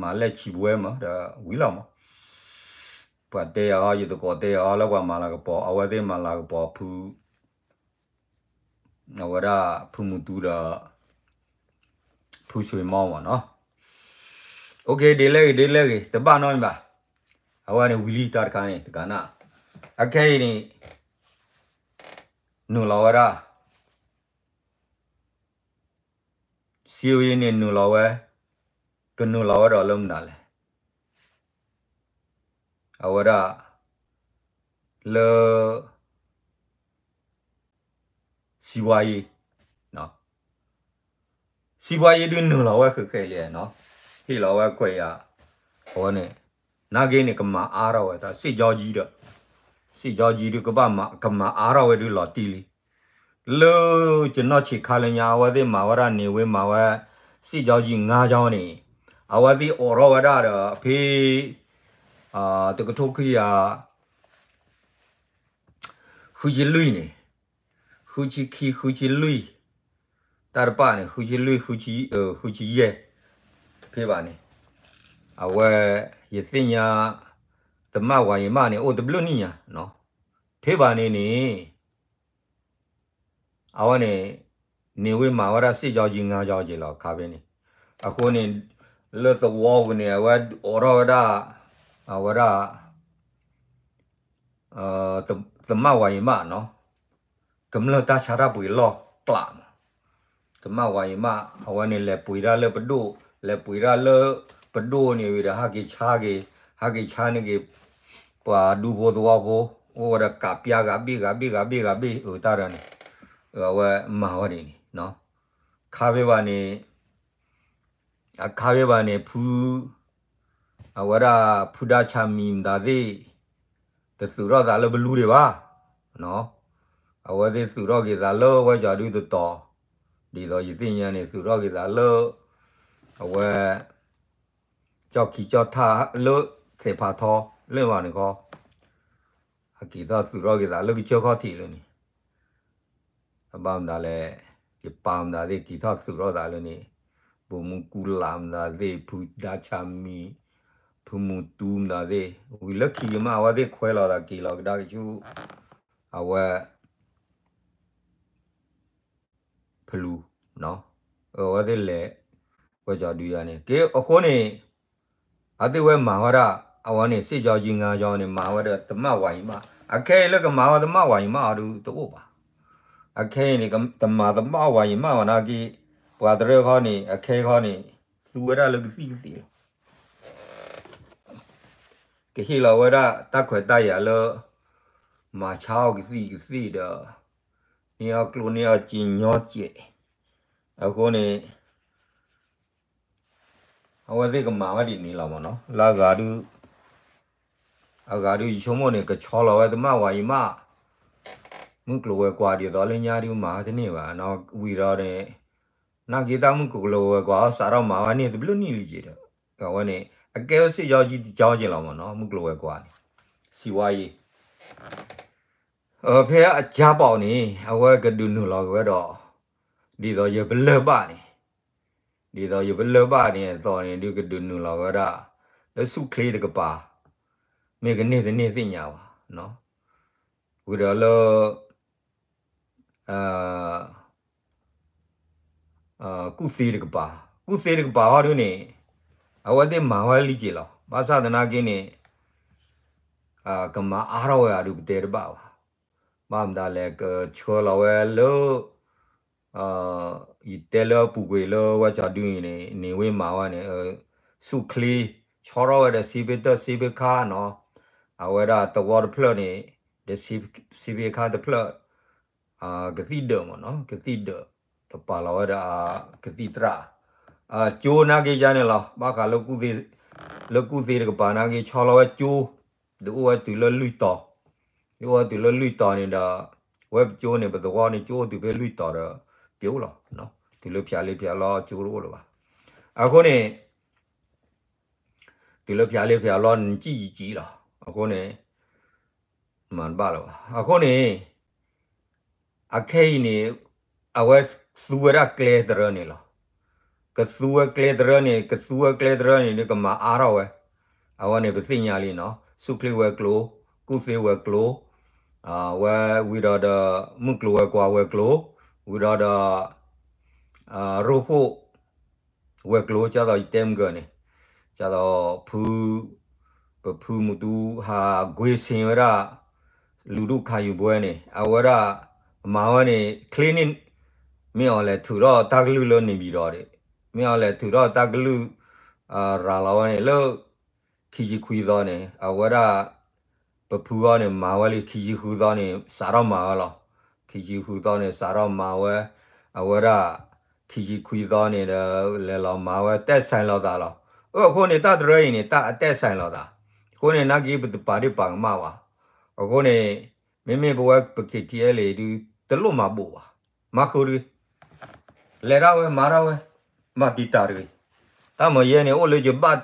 မၤလဲၢ်ဆံးဝဲမးဒီးဝံၤလီၤမး ပှၤတဲအီၤ ယသကိးတဲအီၤလၢပှၤမၤလၤကပီၤ အဝဲသ့ၣ်မၤလၤကပီၤဖု, အဝဲဒၣ်ဖုမူတူဒီး ဖုဆွ့မီမးနီၤ. အိၣ်ခ့ ဒ်လဲၣ်ဂ့ၤ ဒ်လဲၣ်ဂ့ၤ တဘၣ်နီတမံၤဘၣ်. အဝဲန့ၣ်ဝံၤလံတၢ်တခါန့ၣ် တကးနၣ်, အခဲအံၤန့ၣ် နုာ်လီၤဝဲဒၣ် စံယိယ့န့ၣ်နုာ်လီၤဝဲ, ကနုာ်လီၤဝဲဒီးလၢမနုၤလဲၣ်. အဝဲဒၣ် လၢ စီးပွားရေး, စီးပွားရေး ဒုးနုာ်လီၤဝဲဃဲးဃဲးလံနီၤ, ဟ့ၣ်လီၤဝဲခွဲးယာ်, အဝဲန့ၣ် နာ်က့န့ၣ် ကမၤအါထီၣ်ဝဲ တၢ်စ့ၣ်ကၠီကၠံဒီး, စ့ၣ်ကၠီကၠံဒုးကဘၣ်မၤ ကမၤအါထီၣ်ဝဲဒုးလီၤတံၢ်လံ. လၢကနီၢ်ဆံးခါလၢညါ အဝဲသ့ၣ်မၤဝဲဒၣ်န့ၣ် ဝဲမၤဝဲ စ့ၣ်ကၠီကၠံငါးကၠီန့ၣ်, အဝဲသ့ၣ်အိးထီၣ်ဝဲဒၣ်ဒီး ဖဲ တကထိခွံကယၤ ဃုဆံလွံၢ်န့ၣ်, ဃုဆံခံ ဃုဆံလွံၢ်, တၢ်တပာ်န့ၣ် ဃုဆံလွံၢ် ဃုဆံယဲၢ်, ဖဲဘၣ်န့ၣ်, အဝဲ ယသ့ၣ်ညါ တမၣ်ဝၤယံၤမးန့ၣ် အိၣ်တဘျုးနံၣ်ညါ, ဖဲဘၣ်န့ၣ်န့ၣ် အဝဲန့ၣ် န့ၢ်ဝဲမၤဝဲဒၣ် စ့ၣ်ကၠီကၠံ ငါးကၠီကၠံ လီၤ ခါဖဲန့ၣ်, အဃိန့ၣ် လၢသဝီပူၤန့ၣ် အဝဲအိးထီၣ်ဝဲဒၣ် အဝဲဒၣ် တမၣ်ဝၤယံၤမးနီၤ, ကမျၢၢ်တၢ်ဆါတၢ်ပှ့ၤလီၢ်ကျးမး, တမၣ်ဝၤယံၤမး အဝဲန့ၣ်လဲၤပှ့ၤတၢ်လၢပဒိၣ်, လဲၤပှ့ၤတၢ်လၢပဒိၣ်န့ၣ်ဝံၤဒီး ဟးက့ၤဆါက့ၤ, ဟးက့ၤဆါန့ၢ်က့ၤ ပှၤဒူဖိသဝီဖိ အိၣ်ဝဲဒီးကးပျါဂၤဘ့ၣ်ဂၤဘ့ၣ်ဂၤဘ့ၣ်ဂၤဘ့ၣ် အတၢ်ဒီးန့ၣ်, အဝဲမၤဝဲဒ်န့ၣ်, ခါဖဲဘၣ်န့ၣ် အခါဖဲဘၣ်န့ၣ် ဖု အဝဲဒၣ်ဖုဒါဆၣ်မံၤမတၤသ့ၣ် တသုးထီၣ်သးလၢပလူဒံးဘၣ်, အဝဲသ့ၣ်သုးထီၣ်က့ၤသးလၢဝဲကၠီဒုတတီၤ, ဒ်သိးယသ့ၣ်ညါန့ၣ် သုးထီၣ်က့ၤသးလၢ အဝဲ ကၠီခံကၠီထၣ်လၢသဲးဖးထီ လၢဘၣ်န့ၣ်ခီ, အက့ၤထီၣ်သုးထီၣ်က့ၤသးလၢကစၢၢ်ခီၣ်ထံးလၢန့ၣ် အဘၣ်မတၤလဲၣ်, ယပၢ်မတၤသ့ၣ်က့ၤထီၣ်သုးထီၣ်သးလၢန့ၣ်, ဘိၣ်မူကူလးမတၤသ့ၣ်, ဖုဒါဆၣ်မံၤ, ဖုမူတူမတၤသ့ၣ်, ဝံၤလၢခံက့ၤမး အဝဲသ့ၣ်ခွဲးလီၤသးက့ၤလီၤကဒါကဆူ အဝဲ ဖလူ, အဝဲသ့ၣ်လဲၤ ဝဲကၠီဒုယၤန့ၣ် က့အဃိန့ၣ် အသ့ၣ်ဝဲမၤဝဲဒၣ် အဝဲန့ၣ် စ့ၣ်ကၠီကၠံ ငါးကၠီန့ၣ် မၤဝဲဒီးတမၣ်ဝၤယံၤမး, အခဲအံၤလၢကမၤဝဲတမၣ်ဝၤယံၤမးအီၤဒုတအိၣ်ဘၣ်, အခဲအံၤန့ၣ် တမၤတမၣ်ဝၤယံၤမးဘၣ်နာ်က့, ပှၤတရၢခီန့ၣ် အခဲခီန့ၣ် သူဝဲဒၣ်လၢကသံၣ်ကသ့လီၤ. ကဟ့ၣ်လီၤဝဲဒၣ်တၢ်ခွဲးတၢ်ယာ်လၢ မၤဆါအီၣ်ကသံၣ်ကသ့ဒီး န့ၢ်အီၣ်ကျိၣ်န့ၢ်အီၣ်စ့ညီစဲး, အဃိန့ၣ် အဝဲသ့ၣ်ကမၤဝဲဒ်န့ၣ်လီၤမ့ၢ်နီၤ, လၢအဂၤဒု အဂၤဒုယဆိကမိၣ်န့ၣ် ကဆီလီၤဝဲတမၣ်ဝၤယံၤမး, မုၢ်ကျိၤဝဲၤကွာ်ဒ်သိးလၢညါဒုမၤဝဲတန့ၢ်ဘၣ်, ဝံၤဒီးန့ၣ် နာ်က့တၢ်မုၢ်ကျိၤဝဲၤကွာ်အီၤ စးထီၣ်မၤဝဲန့ၢ်တဘျုးနံၣ်လံက့ၤဒီး အဝဲန့ၣ် အကဲဝဲစ့ၢ်ကီးယံၤတကီက့ၤလီၤမ့ၢ်နီၤ, မုၢ်ကျိၤဝဲၤကွာ်န့ၣ် စံးဝါယံၤ ဖဲအကၢ်ပီးန့ၣ် အဝဲကဒုးနုာ်လီၤက့ၤဝဲဒီး ဒ်သိးယပလၢၢ်ဘၣ်န့ၣ်, ဒ်သိးယပလၢၢ်ဘၣ်န့ၣ်အသိးန့ၣ် ဒုးကဒုးနုာ်လီၤက့ၤဝဲဒၣ် လၢဆူၣ်ချ့တကပၤ, မ့ၢ်ကန့ၢ်တန့ၢ်သ့ၣ်ညါဘၣ်, ဝံၤဒီးလၢ ကူၣ်သ့တကပၤ, ကူၣ်သ့တကပၤဟီဒုန့ၣ် အဝဲသ့ၣ်မၤဝဲလံက့ၤလီၤ. ဘၣ်ဆၣ်သနာ်က့န့ၣ် ကမၤအါထီၣ်ဝဲအဒုးပတဲတဘၣ်ဘၣ်. ဘၣ်မတၤလဲၣ် ကဆှၢလီၤဝဲလၢ ယတဲလၢအပူၤကွံာ်လၢဝဲကၠီဒုန့ၣ် န့ၢ်ဝဲမၤဝဲန့ၣ် ဆူၣ်ချ့ ဆီထီၣ်ဝဲဒီးစ့ဖ့တၢၢ်စ့ဖ့ခါနီၤ, အဝဲဒၣ်သဝီတဖျၢၣ်န့ၣ် ဒီးစ့ဖ့ခါတဖျၢၣ် ကသံၣ်ဒၢးမ့ၢ်နီၤ, ကသံၣ်ဒၢး တပာ်လီၤဝဲဒီးကသံၣ်သရၣ် ကၠိနာ်က့ယါန့ၣ်လီၤ. ဘၣ်ဃးလၢ လၢကူၣ်သ့တကပၤနာ်က့ ဆီလီၤဝဲကၠိ ဒုးအိၣ်ဝဲတုၤလၢလွံၢ်တီၤ, ဒုးအိၣ်ဝဲတုၤလၢလွံၢ်တီၤန့ၣ်ဒီး ဝဲပကၠိန့ၣ် ပသဝီန့ၣ် ကၠိအိၣ်တုၤဖဲလွံၢ်တီၤဒီး ပျိလီၤ, တုၤလၢဖၠးလ့ဖၠးလီကၠိတအိၣ်လၢၤဘၣ်. အဃိန့ၣ် တုၤလၢဖၠးလ့ဖၠးလီနကံၣ်ယကံၣ်လီၤ. အဃိန့ၣ် မၤတဘၣ်လၢၤဘၣ်. အဃိန့ၣ် အခဲအံၤန့ၣ် အဝဲသူဝဲဒၣ်ကျဲတရၢန့ၣ်လီၤ. ကသူဝဲကျဲတရၢန့ၣ် ကသူဝဲကျဲတရၢန့ၣ် ဒုးကမၤအါထီၣ်ဝဲ, အဝဲန့ၣ်ပသ့ၣ်ညါလံနီၤ, ဆူၣ်ချ့ဝဲၤကျိၤ, ကူၣ်သ့ဝဲၤကျိၤ, ဝဲဝံၤဒီးဒီး မုၢ်ကျိၤဝဲၤကွာ်ဝဲၤကျိၤ, ဝံၤဒီးဒီး ရိဖှိၣ် ဝဲၤကျိၤ ကၢ်သိးယတဲမုၢ်ကၢန့ၣ်, ကၢ်သိးဖု ပဖုမုၢ်တူဟးကွ့ဆ့ဝဲဒၣ် လူၤဒူၣ်ခးယူၤဘှဲန့ၣ် အဝဲဒၣ် မၤဝဲန့ၣ် ချ့န့ၣ် မ့ၢ်အီၤလဲၤထုးထီၣ်တၢ်ကလုၢ်လၢန့ၣ်ဘံၤဒီးဒၣ်, မ့ၢ်အီၤလဲၤထုးထီၣ်တၢ်ကလုၢ် ရၤလီၤဝဲန့ၣ်လၢ ခံဆံခွံသီန့ၣ် အဝဲဒၣ် ပဖုအီၤန့ၣ် မၤဝဲလံ ခံဆံဃုသီန့ၣ် စးထီၣ်မၤဝဲလီၤ. ခံဆံဃုသီန့ၣ် စးထီၣ်မၤဝဲ, အဝဲဒၣ် ခံဆံခွံသီန့ၣ်ဒီး လဲၤလီၤမၤဝဲ တဲးဆိုင်လိာ်သးလီၤ. အဃိန့ၣ် တၢ်တရၢအံၤန့ၣ် တၢ်အတဲးဆိုင်လိာ်သး, အဃိန့ၣ် နာ်က့ပတပာ်ဒ့ၣ်ပာ်ကမၣ်ဘၣ်. အဃိန့ၣ် မ့မ့ၢ်ပဝဲပ ခ့ထံအဲလ်အ့ ဒုး တလိၣ်မၤဘိးဘၣ်, မၤဃုာ်တဂ့ၤ, လဲၤဒၣ်ဝဲ မၤဒၣ်ဝဲ, မၤတံာ်တာ်တဂ့ၤ. တၢ်မၤယဲန့ၣ် အိၣ်လၢယဘၣ်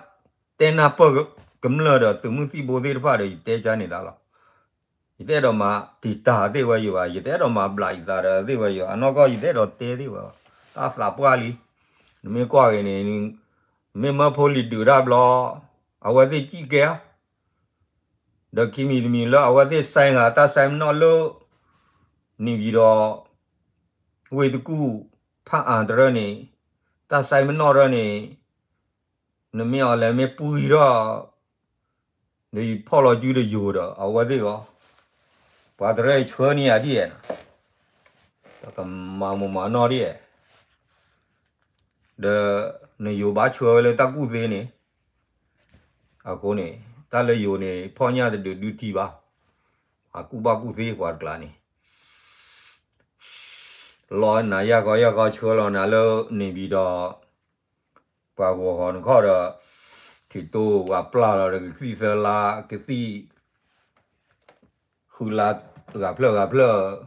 တဲနၢ်ပၢၢ်ကမျၢၢ်ဒီးသုးမုၢ်သံၣ်ဘိသ့ၣ်တဖၣ်ဒီး ယတဲကါန့ၣ်သးလီၤ. ယတအဲၣ်ဒိးမၤတံာ်တာ်သ့ၣ်ဝဲယၤဘၣ်, ယတအဲၣ်ဒိးမၤဘျးယသးဒီးသ့ၣ်ဝဲယၤ, အနီၢ်ကီၢ်ယတအဲၣ်ဒိးတဲသ့ၣ်ဝဲဘၣ်, တၢ်သးပှၢ်လံ. နမ့ၢ်ကွၢ်က့ၤန့ၣ် မ့ၢ်မၢဖိလံၤဒုးတၢ်ဘျီ, အဝဲသ့ၣ်စံၣ်ကဲဧါ ဒီးခံမံၤတမံၤလၢအဝဲသ့ၣ် sign ဂၤ တၢ် sign မနီၣ်လၢ န့ၣ်ပၠံၤဒီး ဝ့ၢ်တကူၣ် ဖးအါတရၢန့ၣ်, တၢ် sign မနီၣ်တရၢန့ၣ်, နမ့ၢ်အီၤလဲၤမ့ၢ်ပှံထီၣ် ဒီးယဖီၣ်လီၤစုဒီးယိၤဒီး အဝဲသ့ၣ်ဂီၢ်, ပှၤတရၢအံၤဆှၢန့ၢ်ယၤဒ်အဲၣ်နီၤ, တၢ်ကမၤမိၢ်မၤနီၢ်ဒ်အဲၣ်, ဒီးနယိၤဘၣ်ဆှၢဝဲလၢတၢ်ကူၣ်သ့န့ၣ်, အဃိန့ၣ် တၢ်လၢယိၤန့ၣ် ဖီၣ်ညၣ်တဒုးဒုးထံဘၣ်, အကူၣ်ဘၣ်ကူၣ်သ့ပှၤတကျါန့ၣ် လီၤနၤယၢ်ဃီယၢ်ဃီဆှၢလီၤနၤလၢန့ၣ်ပၠံၤဒီး ပှၤဂီၤဃီနခီၣ်ဒီး ထံၣ်တိၢ်ဝဲပျၢ်လီၤဒီးကသံၣ်သၢလါ ကသံၣ် ဃုလါ ဂၤဖျၢၣ်ဂၤဖျၢၣ်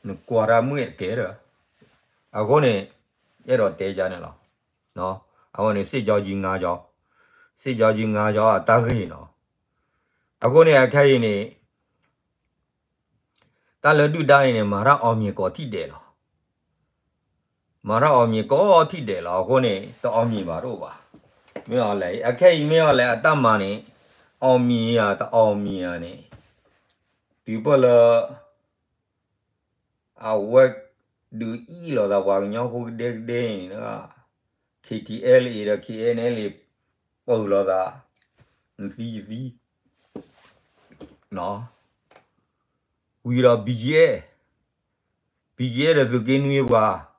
နကွၢ်တၢ်မ့ၢ်တကဲဒီး အဃိန့ၣ် အဲၣ်ဒိးတဲယါန့ၣ်လီၤ. အဃိန့ၣ် စစ်ကြောင်းကြီးငါးကြောင်း, စစ်ကြောင်းကြီးငါးကြောင်း အတၢ်ဂ့ၢ်နီၤ. အဃိန့ၣ် အခဲအံၤန့ၣ် တၢ်လၢဒုၣ်ဒါအံၤန့ၣ် မၤတၢ်အီၣ်မံၤကိးထံၣ်ဒဲးလီၤ. မၤတၢ်အီၣ်မံၤကိးထံၣ်ဒဲးလီၤ. အဃိန့ၣ် တအီၣ်မံၤဘၣ်တအိၣ်ဘၣ်. မ့ၢ်အီၤလဲၣ် အခဲအံၤမ့ၢ်အီၤလဲၣ် အတၢ်မၤန့ၣ် အီၣ်မံၤဧါ တအီၣ်မံၤဧါန့ၣ် တုၤပၢၢ်လၢ အဝဲဒုးအ့ၣ်လိာ်သးပှၤကညီဖိကဒဲကဒဲန့ၣ် KTLA ဒီး KNLA ပၢၢ်လိာ်သး နသံယသံ ဝံၤဒီး BGF, BGF ဒီးသုးက့နွံပှၤ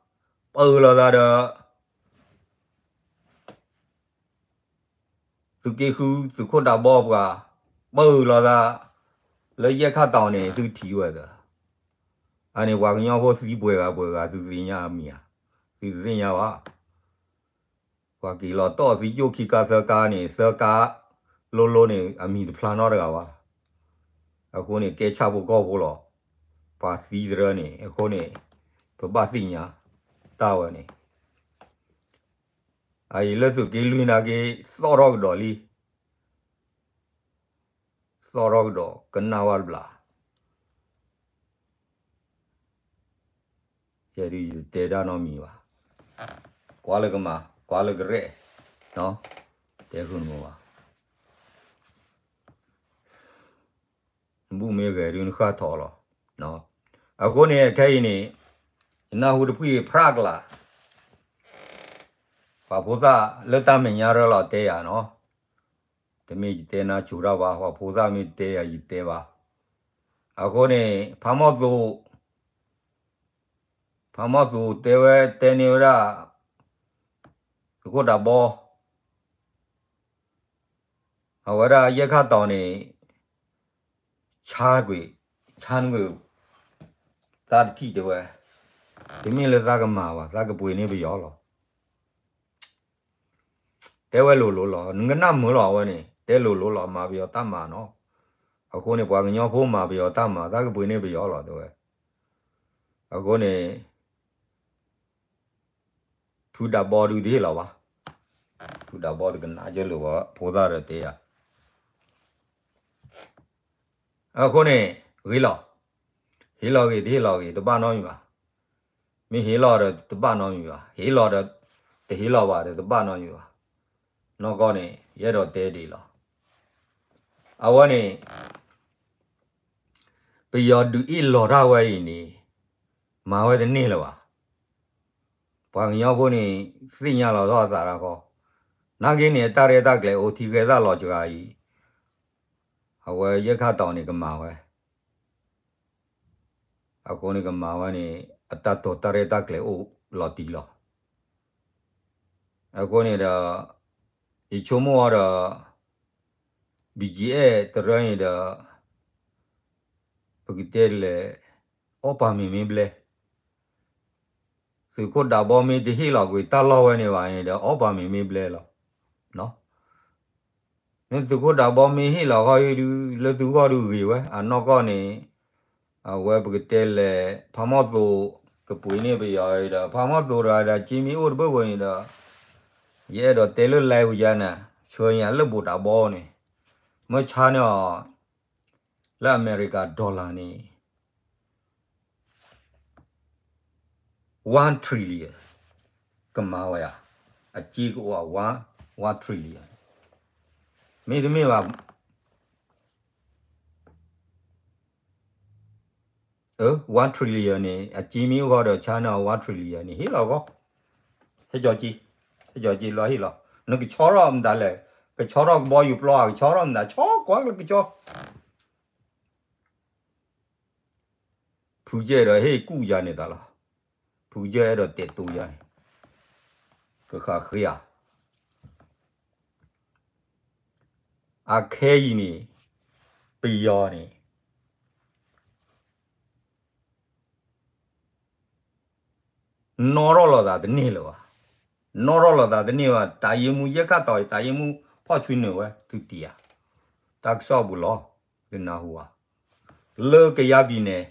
ပၢၢ်လိာ်သးဒီး သုးက့ဃု သုးခိၣ်ဒးဘီပှၤ ပၢၢ်လိာ်သး လၢယဲၢ်ခၣ်တီၤန့ၣ် သုထံၣ်ဝဲသၢ အန့ၣ်ပှၤကညီဖိသံပှဲၤဂၤပှဲၤဂၤ သုသ့ၣ်ညါအမံၤဧါ, သုတသ့ၣ်ညါဘၣ်. ပှၤက့ၤလီၤတီၢ်သံကၠိၣ်ခံကါသၢကါန့ၣ် သၢကါလိၤလိၤန့ၣ် အမံၤတဖျါနီတဂၤဘၣ်. အဃိန့ၣ် ကဲဆၣ်ဖိကီၢ်ဖိလီၤ. ပှၤသံတရၢန့ၣ် အဃိန့ၣ် ပဘၣ်သ့ၣ်ညါ တၢ်ဝဲန့ၣ် အအံၤလၢသုးက့လွံၢ်နာ်က့ သီၣ်ထီၣ်ကဒီးလံ, သီၣ်ထီၣ်ကဒီး ကနၣ်ဝဲတဘျီ ယဲဒုးယတဲတၢ်နီတမံၤဘၣ်. ကွၢ်လၢကမၤ ကွၢ်လၢကရဲၣ် တဲဃုာ်နဘၣ် နဘူၣ်မ့ၢ်ဂဲၤဒုးနဃၣ်ထီၣ်လီၤ. အဃိန့ၣ် ခဲအံၤန့ၣ် ယနၢ်ဟူတဖှံၣ်ဖရၣ်ကလာ် ပှၤဖိသၣ်လၢတၢ်မဲာ်ညါရၢလီၤတဲယၤနီၤ, တမ့ၢ်ယတဲနါစိၤတၢ်ဘၣ်, ပှၤဖိသၣ်မ့ၢ်တဲယၤယတဲဘၣ်. အဃိန့ၣ် ဖးမီၢ်သိး ဖးမီၢ်သိးတဲဝဲတဲန့ၢ်ဝဲဒၣ် သုးခိၣ်ဒးဘီ အဝဲဒၣ်ယဲၢ်ခၣ်တီၤန့ၣ် ဆါကွံာ် ဆါနကွံာ် သးတထံၣ်တဲဝဲ, တမ့ၢ်လၢသးကမၤဘၣ် သးကပှ့ၤန့ၢ်ပယီၤလီၤ. တဲဝဲလိၤလိၤလီၤ နကနၣ်မုာ်လီၤအဝဲန့ၣ် တဲလိၤလိၤလီၤ မၤပယီၤတၢ်မၤနီၤ. အဃိန့ၣ် ပှၤကညီဖိမၤပယီၤတၢ်မၤ သးကပှ့ၤန့ၢ်ပယီၤလီၤတဲဝဲ. အဃိန့ၣ် ဖုဒးဘီဒုးတဟ့ၣ်လီၤဘၣ်. ဖုဒးဘီတကနၣ်ကၢလိာ်ဘၣ် ဖိသၣ်ဒီးတဲယၤ အဃိန့ၣ် ဂ့ၤလီၤ. ဟ့ၣ်လီၤဂ့ၤ တဟ့ၣ်လီၤဂ့ၤ တဘၣ်နီတမံၤဘၣ်. မ့ၢ်ဟ့ၣ်လီၤဒီးတဘၣ်နီတမံၤဘၣ်, ဟ့ၣ်လီၤဒီး တဟ့ၣ်လီၤဘၣ်ဒီး တဘၣ်နီတမံၤဘၣ်. နီၢ်ကီၢ်န့ၣ် ယအဲၣ်ဒိးတဲဒ်အံၤလီၤ. အဝဲန့ၣ် ပယီၤဒုးအ့ၣ်လိာ်တၢ်ဝဲအံၤန့ၣ် မၤဝဲတန့ၢ်လၢၤဘၣ်. ပှၤကညီဖိန့ၣ် သ့ၣ်ညါလီၤထီၣ်အသးတၢ်ဃီ, နာ်က့န့ၣ် တၢ်ရဲၣ်တၢ်ကျဲၤအိၣ်ထံဂဲၤသးလီၤစှၤအံၤ, အဝဲယဲၢ်ခၣ်တီၤန့ၣ်ကမၤဝဲ အဃိန့ၣ်ကမၤဝဲန့ၣ် အတၢ်တိာ်တၢ်ရဲၣ်တၢ်ကျဲၤအိၣ်လီၤတံၢ်လီၤ. အဃိန့ၣ်ဒီး ယဆိကမိၣ်အီၤဒီး ဘံၣ်ကၠံအဲၣ်တရၢန့ၣ်ဒီး ပကတဲလဲၣ် အီၣ်ပာ်မ့ၢ်မ့ၢ်ဘျဲၣ် သုးခိၣ်ဒးဘီမ့ၢ်တဟ့ၣ်လီၤကွံာ်တၢ်လီၢ်ဝဲန့ၣ်ဘၣ်န့ၣ်ဒီး အီၣ်ပာ်မ့ၢ်မ့ၢ်ဘျဲၣ်လီၤ. မ့ၢ်သုးခိၣ်ဒးဘီမ့ၢ်ဟ့ၣ်လီၤဃီဒုး လၢသုဂီၢ်ဒုးဂ့ၤဝဲ အနီၢ်ကီၢ်န့ၣ် အဝဲပကတဲလဲၣ် ဖးမီၢ်သိး ကပှ့ၤန့ၢ်ပယီၤဒီး ဖးမီၢ်သိးတဂၤဒီး က့မ့ၢ်အိၣ်တဘၢၣ်ဘၢၣ်န့ၣ်ဒီး ယအဲၣ်ဒိးတဲလၢ live ဝံၤယါန့ၣ် ဆှၢညါလၢဘိးတၢ်ဘီန့ၣ် မ့ၢ်ဆါန့ၢ်အီၤ လၢအမဲရကၤ dollar န့ၣ် one trillion ကမၤဝဲယါ, အစ့ကအိၣ် one trillion မ့တမ့ၢ်ဘၣ် one trillion န့ၣ် အစ့မ့ၢ်အိၣ်ဃီဒီး ဆါန့ၢ်အီၤ one trillion န့ၣ် ဟ့ၣ်လီၤဂီၢ်, ဟဲကၠီက့, ဟဲကၠီက့လီၤဟ့ၣ်လီၤ, နကဆီထီၣ်မတၤလဲၣ်, ကဆီထီၣ်ကဘီယူၤပျီဧါ, ကဆီထီၣ်မတၤ, ဆီကွၢ်လၢကဆီ ဖုကဲဒီးဟ့ၣ်ကူၣ်ယါန့ၣ်တၢ်လီၤ, ဖုကဲအဲၣ်ဒိးတဲာ်တိၤယါန့ၣ်, ကဃၣ်ဃ့ဧါ, အခဲအံၤန့ၣ် ပယီၤန့ၣ် နီၣ်ထီၣ်လိာ်သးတန့ၢ်လၢၤဘၣ်, နီၣ်ထီၣ်လိာ်သးတန့ၢ်ဘၣ်, တၢ်ယ့မူယဲၢ်ခါတီၤအံၤ တၢ်ယ့မူဖီၣ်ဆွံနုာ်ဝဲ သုတံၢ်ဧါ, တၢ်ကစီၣ်ပူၤလီၤ, သုနၢ်ဟူဧါ, လၢကယါပံၤန့ၣ်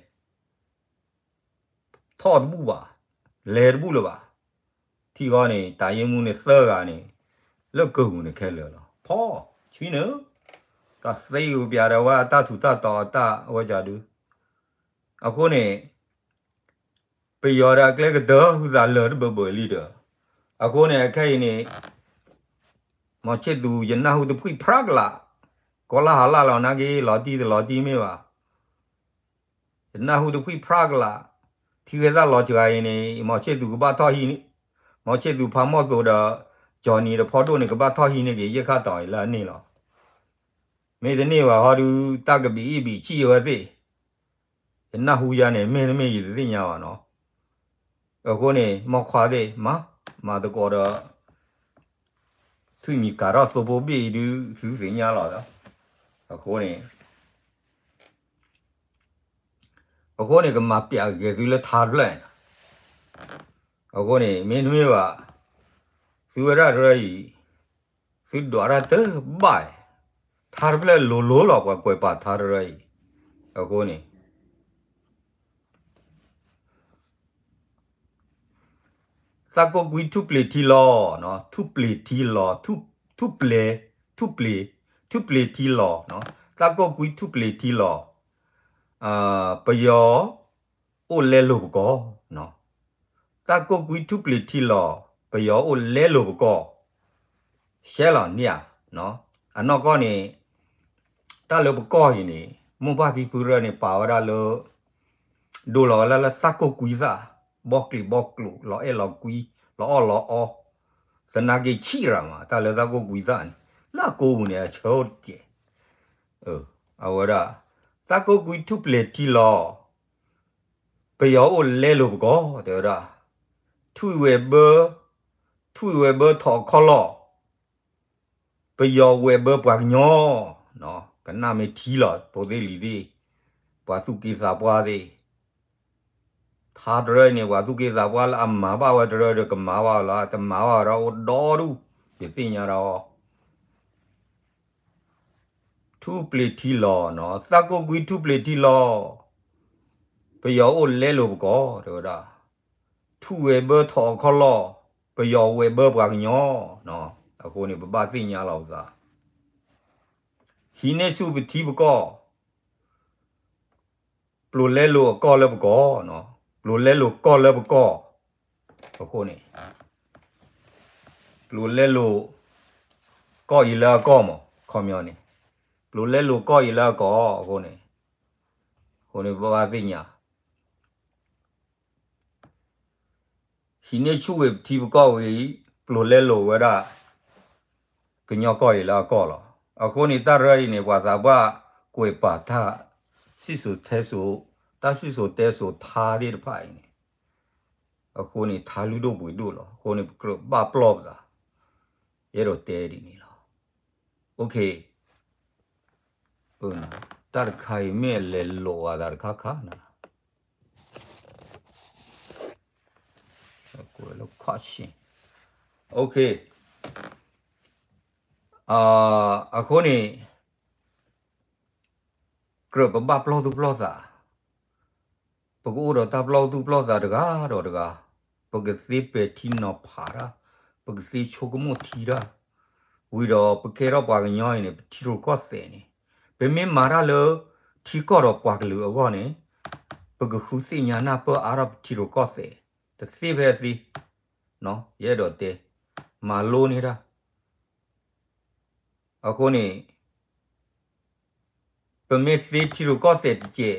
ထီၣ်တဘူၣ်ဘၣ်, လဲၤတဘူၣ်လၢၤဘၣ်, ထံဂီၤန့ၣ် တၢ်ယ့မူန့ၣ်သၢဂၤန့ၣ် လၢကၢၢ်ပူၤန့ၣ်ခဲလၢာ်လီၤ, ဖီၣ်ဆွံနုာ်, တၢ်သ့ကပျးဒီးဝဲအတၢ်ထူးတၢ်တီၤအတၢ်ဝဲကၢ်ဒု, အဃိန့ၣ် ပယီၤဒီးအကျဲကတၢၢ် ဟုသးလၢာ်တဘၢဘၢလံဒီး, အဃိန့ၣ် အခဲအံၤန့ၣ် မီၤဆ့ၣ်သူး ယနၢ်ဟူတဖှံၣ်ဖြါကလာ်, ကီၢ်လၢဟးလၢ်လီၤနာ်က့ လီၤတံၢ်တလီၤတံၢ်မ့ၢ်ဘၣ်, ယနၢ်ဟူတဖှံၣ်ဖြါကလာ်, ထံဂဲၤသးလီၤစှၤအံၤန့ၣ် မီၤဆ့ၣ်သူးကဘၣ်ထီၣ်ဟံးန့ၢ်, မီၤဆ့ၣ်သူး ဖးမီၢ်သိးဒီး ကၠီနံၤဒီးဖီဒိၣ်န့ၣ် ကဘၣ်ထီၣ်ဟံးန့ၢ်က့ၤ ယဲၢ်ခါတီၤအံၤလၢအန့ၢ်လီၤ, မ့တန့ၢ်ဘၣ်ဟီဒုး တၢ်ကဘံးအ့ၣ်ဘံးဆံၣ်ဝဲသ့ၣ် ယနၢ်ဟူယါန့ၣ် မ့တမ့ၢ်ယတသ့ၣ်ညါဘၣ်နီၤ, အဃိန့ၣ် မီၢ်ခွါသ့ၣ် မၤ, မၤသကိးဒီး ထွံၣ်မံၤကၤထီၣ်သိဖိဘ့ၣ်အံၤဒုး သုသ့ၣ်ညါလီၤ, အဃိန့ၣ် အဃိန့ၣ် ကမၤပျးက့ၤသုလၢထါတဖျၢၣ်န့ၣ်, အဃိန့ၣ် မ့တမ့ၢ်ဘၣ် သုဝဲဒၣ်တရၢအံၤ သုဒွးတၢ်တဘၣ်, ထါတဖျၢၣ်လိၤလိၤလီၤ ပှၤကွဲးပာ်ထါတရၢအံၤ, အဃိန့ၣ် သးကိးကွံထူၣ်ပျ့ၤထံလီၤ, ထူၣ်ပျ့ၤထံလီၤ, ထူၣ်ပျ့ၤ, ထူၣ်ပျ့ၤ, ထူၣ်ပျ့ၤထံလီၤ, သးကိးကွံထူၣ်ပျ့ၤထံလီၤ, ပယီၤအိၣ်လဲလိာ်ပကီၢ်, သးကိးကွံထူၣ်ပျ့ၤထံလီၤ, ပယီၤအိၣ်လဲလိာ်ပကီၢ်, ရှဲလီၤန့ၣ်ဧါ, အနီၢ်ကီၢ်န့ၣ် တၢ်လၢပကီၢ်အံၤန့ၣ် မိၢ်ပၢ်ဖံဖုရၢန့ၣ် ပာ်ဝဲဒၣ်လၢ ဒိလီၤဝဲလၢလၢသးကိးကွံသၣ်, ဘီကျံၤဘီကျိၤ လီၤအဲၣ်လီၤကွံ လီၤအီၣ်လီၤအီ, သနာ်က့ဆံးရၤမး တၢ်လၢသးကိးကွံသၣ်န့ၣ် လၢအကိးပူၤန့ၣ် အဆၢအိၣ်တကဲး, အဝဲဒၣ် သးကိးကွံထူၣ်ပျ့ၤထံလီၤ, ပယီၤအိၣ်လဲလိာ်ပကီၢ် တဲဝဲဒၣ်, ထွံၣ်ဝဲၢ်ဘၢ, ထွံၣ်ဝဲၢ်ဘၢထီၣ်အခီၣ်လီၢ် ပယီၤဝဲၢ်ဘၢပှၤကညီ, ကနၣ်မ့ၢ်ထံလီၤ ဖိသ့ၣ်လံၤသ့ၣ်, ပှၤသူၣ်က့သးပှၢ်သ့ၣ်, ထါတရၢန့ၣ် ပှၤသူၣ်က့သးပှၢ်လၢအမၤဘၣ်ဝဲတရၢဒီးကမၤဘၣ်ဝဲလီၤ, တမၤဘၣ်ဝဲဒီးအိၣ်ဒီဒူၣ်, ယသ့ၣ်ညါဒီး ထူၣ်ပျ့ၤထံလီၤ, သးကိးကွံထူၣ်ပျ့ၤထံလီၤ, ပယီၤအိၣ်လဲလိာ်ပကီၢ် တဲဝဲဒၣ်, ထွံၣ်ဝဲၢ်ဘၢထီၣ်အခီၣ်လီၢ်, ပယီၤဝဲၢ်ဘၢပှၤကညီ, အဃိန့ၣ် ပဘၣ်သ့ၣ်ညါလီၤပသး, ဟံးန့ၢ်ဆူၣ်ပထံပကီၢ် ပျိၤလဲလိာ်အကီၢ်လၢပကီၢ်, ပျိၤလဲလိာ်ကီၢ်လၢပကီၢ်, အဃိန့ၣ် ပျိၤလဲလိာ်ကီၢ်အံၤလၢအကီၢ်မး, ခီပညီန့ၣ် ပျိၤလဲလိာ်ကီၢ်အံၤလၢအကီၢ်, အဃိန့ၣ် အဃိန့ၣ် ပဘၣ်သ့ၣ်ညါ ဟံးန့ၢ်ဆူၣ်ဝဲထံပကီၢ်ဝံၤ ပျိၤလဲလိာ်ဝဲဒၣ် ကညီကီၢ်အံၤလၢအကီၢ်လီၤ. အဃိန့ၣ် တၢ်ရၢအံၤန့ၣ် ပှၤသးပှၢ်ကွဲးပာ်တၢ် စံၣ်စိၤတဲစိၤ, တၢ်စံၣ်စိၤတဲစိၤထါသ့ၣ်တဖၣ်အံၤန့ၣ်, အဃိန့ၣ် ထါလုၢ်ဒိၣ်ပှ့ၤဒိၣ်လီၤ. အဃိန့ၣ် ပကြၢးဘၣ်ပျီၢ်ပသး, ယအဲၣ်ဒိးတဲဒ်န့ၣ်လီၤ. တၢ်တခါအံၤမ့ၢ်အလဲၤလိာ်အသးတခါခါနၤ အဃိန့ၣ် ကြၢးပဘၣ်ပျီၢ်သူၣ်ပျီၢ်သး, ပကအိၣ်ဒီးတၢ်ပျီၢ်သူၣ်ပျီၢ်သးတဂၤဒီးတဂၤ, ပကသ့ပဲာ်ထံနီၤဖးတၢ်, ပ ပကသ့ဆိကမိၣ်ထံတၢ်, ဝံၤဒီးပကဲထီၣ်ပှၤကညီအံၤန့ၣ် ပထံရူၢ်ကီၢ်သဲးန့ၣ်, ပမ့ၢ်မၤတၢ်လၢ ထံကီၢ်ဒီးပှၤကလုာ်အဂီၢ်န့ၣ်, ပကဃုသ့ၣ်ညါနၢ်ပၢၢ်အါထီၣ်ပထံရူၢ်ကီၢ်သဲး, တသ့ဖဲအသ့, ယအဲၣ်ဒိးတဲ, မၤလိန့ၢ်တၢ် အဃိန့ၣ် ပမ့ၢ်သ့ထံရူၢ်ကီၢ်သဲးတကဲး,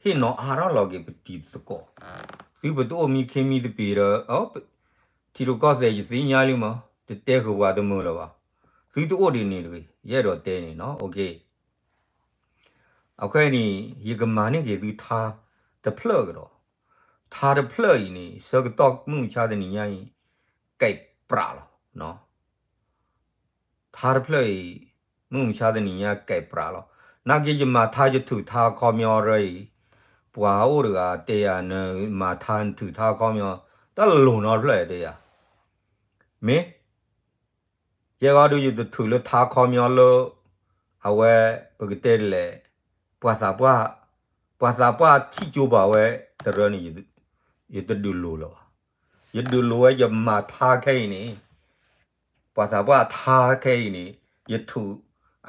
ဟ့ၣ်နီၤအါထီၣ်လီၤက့ၤပတံၤသကိး, သုပတအိၣ်မံခ့မံသပ့ၤဒီး, ထံရူၢ်ကီၢ်သဲးယသ့ၣ်ညါလံမး, တတဲဃုာ်ပှၤတမုာ်လၢၤဘၣ်, သုတအိၣ်ဒ်န့ၣ်တဂ့ၤ, ယအဲၣ်ဒိးတဲန့ၣ်နီၤ, အခဲအံၤန့ၣ် ယကမၤန့ၢ်က့ၤသုထါတဖျၢၣ်ကဒီး, ထါတဖျၢၣ်အံၤန့ၣ် ဆၢကတီၢ်မုၢ်မဆါတနံၤညါအံၤ, ကဲးပြးလီၤ ထါတဖျၢၣ်အံၤ, မုၢ်မဆါတနံၤညါကဲးပြးလီၤ, နာ်က့ယမၤထါယထုးထါအခီပညီရၢအံၤ, ပှၤအိၣ်တဂၤတဲယၤ နမၤထါနထုးထါအခီပညီ, တၢ်လိၤနီတဖျၢၣ်တဲယၤ, မ့ၢ် ယဲဂီၢ်ဒုးယတထုးလၢထါခီပညီလၢ အဝဲ ပကတဲဒ်လဲၣ်, ပှၤသးပှၢ်, ပှၤသးပှၢ်ထံၣ်ကၠိဘၣ်ဝဲတရၢန့ၣ်, ယတဒုးလိၤလၢၤဘၣ်, ယဒုးလိၤဝဲယမၤထါခဲအံၤန့ၣ်, ပှၤသးပှၢ်ထါခဲအံၤန့ၣ်, ယထုး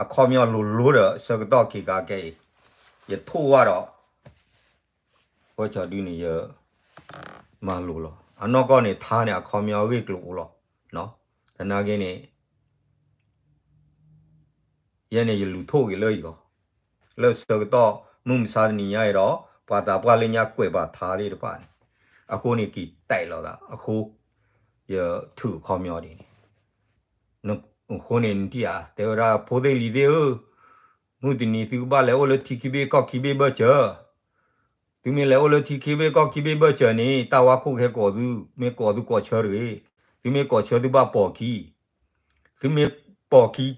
အခီပညီလိၤလိၤဒီးဆၢကတီၢ်ခံခါခဲအံၤ, ယထိၣ်ဝဲဒီး ဝဲကၠီဒုန့ၣ်ယ မၤလိၤလီၤ. အနီၢ်ကီၢ်န့ၣ် ထါန့ၣ် အခီပညီအဂ့ၢ်ကျိၤအိၣ်လီၤ. သနာ်က့န့ၣ် ယဲန့ၣ်ယလူၤထိၣ်က့ၤလၢယဂီၢ်, လၢဆၢကတီၢ်မုၢ်မဆါတနံၤညါအံၤဒီး ပှၤသးပှၢ်လၢညါကွဲးဘၣ်ထါသ့ၣ်တဖၣ်န့ၣ်, အဃိန့ၣ်က့ၤတဲာ်လီၤသးအဃိ, ယထုးအခီပညီဒ်န့ၣ်, အဃိန့ၣ်နထံၣ်ဧါ, တဲဝဲဒၣ်ဖိသ့ၣ်လံၤသ့ၣ်ဧၢ, မုၢ်တနံၤသုကဘၣ်လဲၤအိၣ်လၢထံခံဘ့ၣ်ကီၢ်ခံဘ့ၣ်ဘၢၣ်စၢၤ, သုမ့ၢ်လဲၤအိၣ်လၢထံခံဘ့ၣ်ကီၢ်ခံဘ့ၣ်ဘၢၣ်စၢၤန့ၣ် တၢ်ဝါခိၣ်ကဟဲကိးသု, မ့ၢ်ကိးသုကိးဆၢတဂ့ၤ, သုမ့ၢ်ကိးဆၢသုဘၣ်ပိာ်ခံ, သုမ့ၢ်ပိာ်ခံ, ဒီး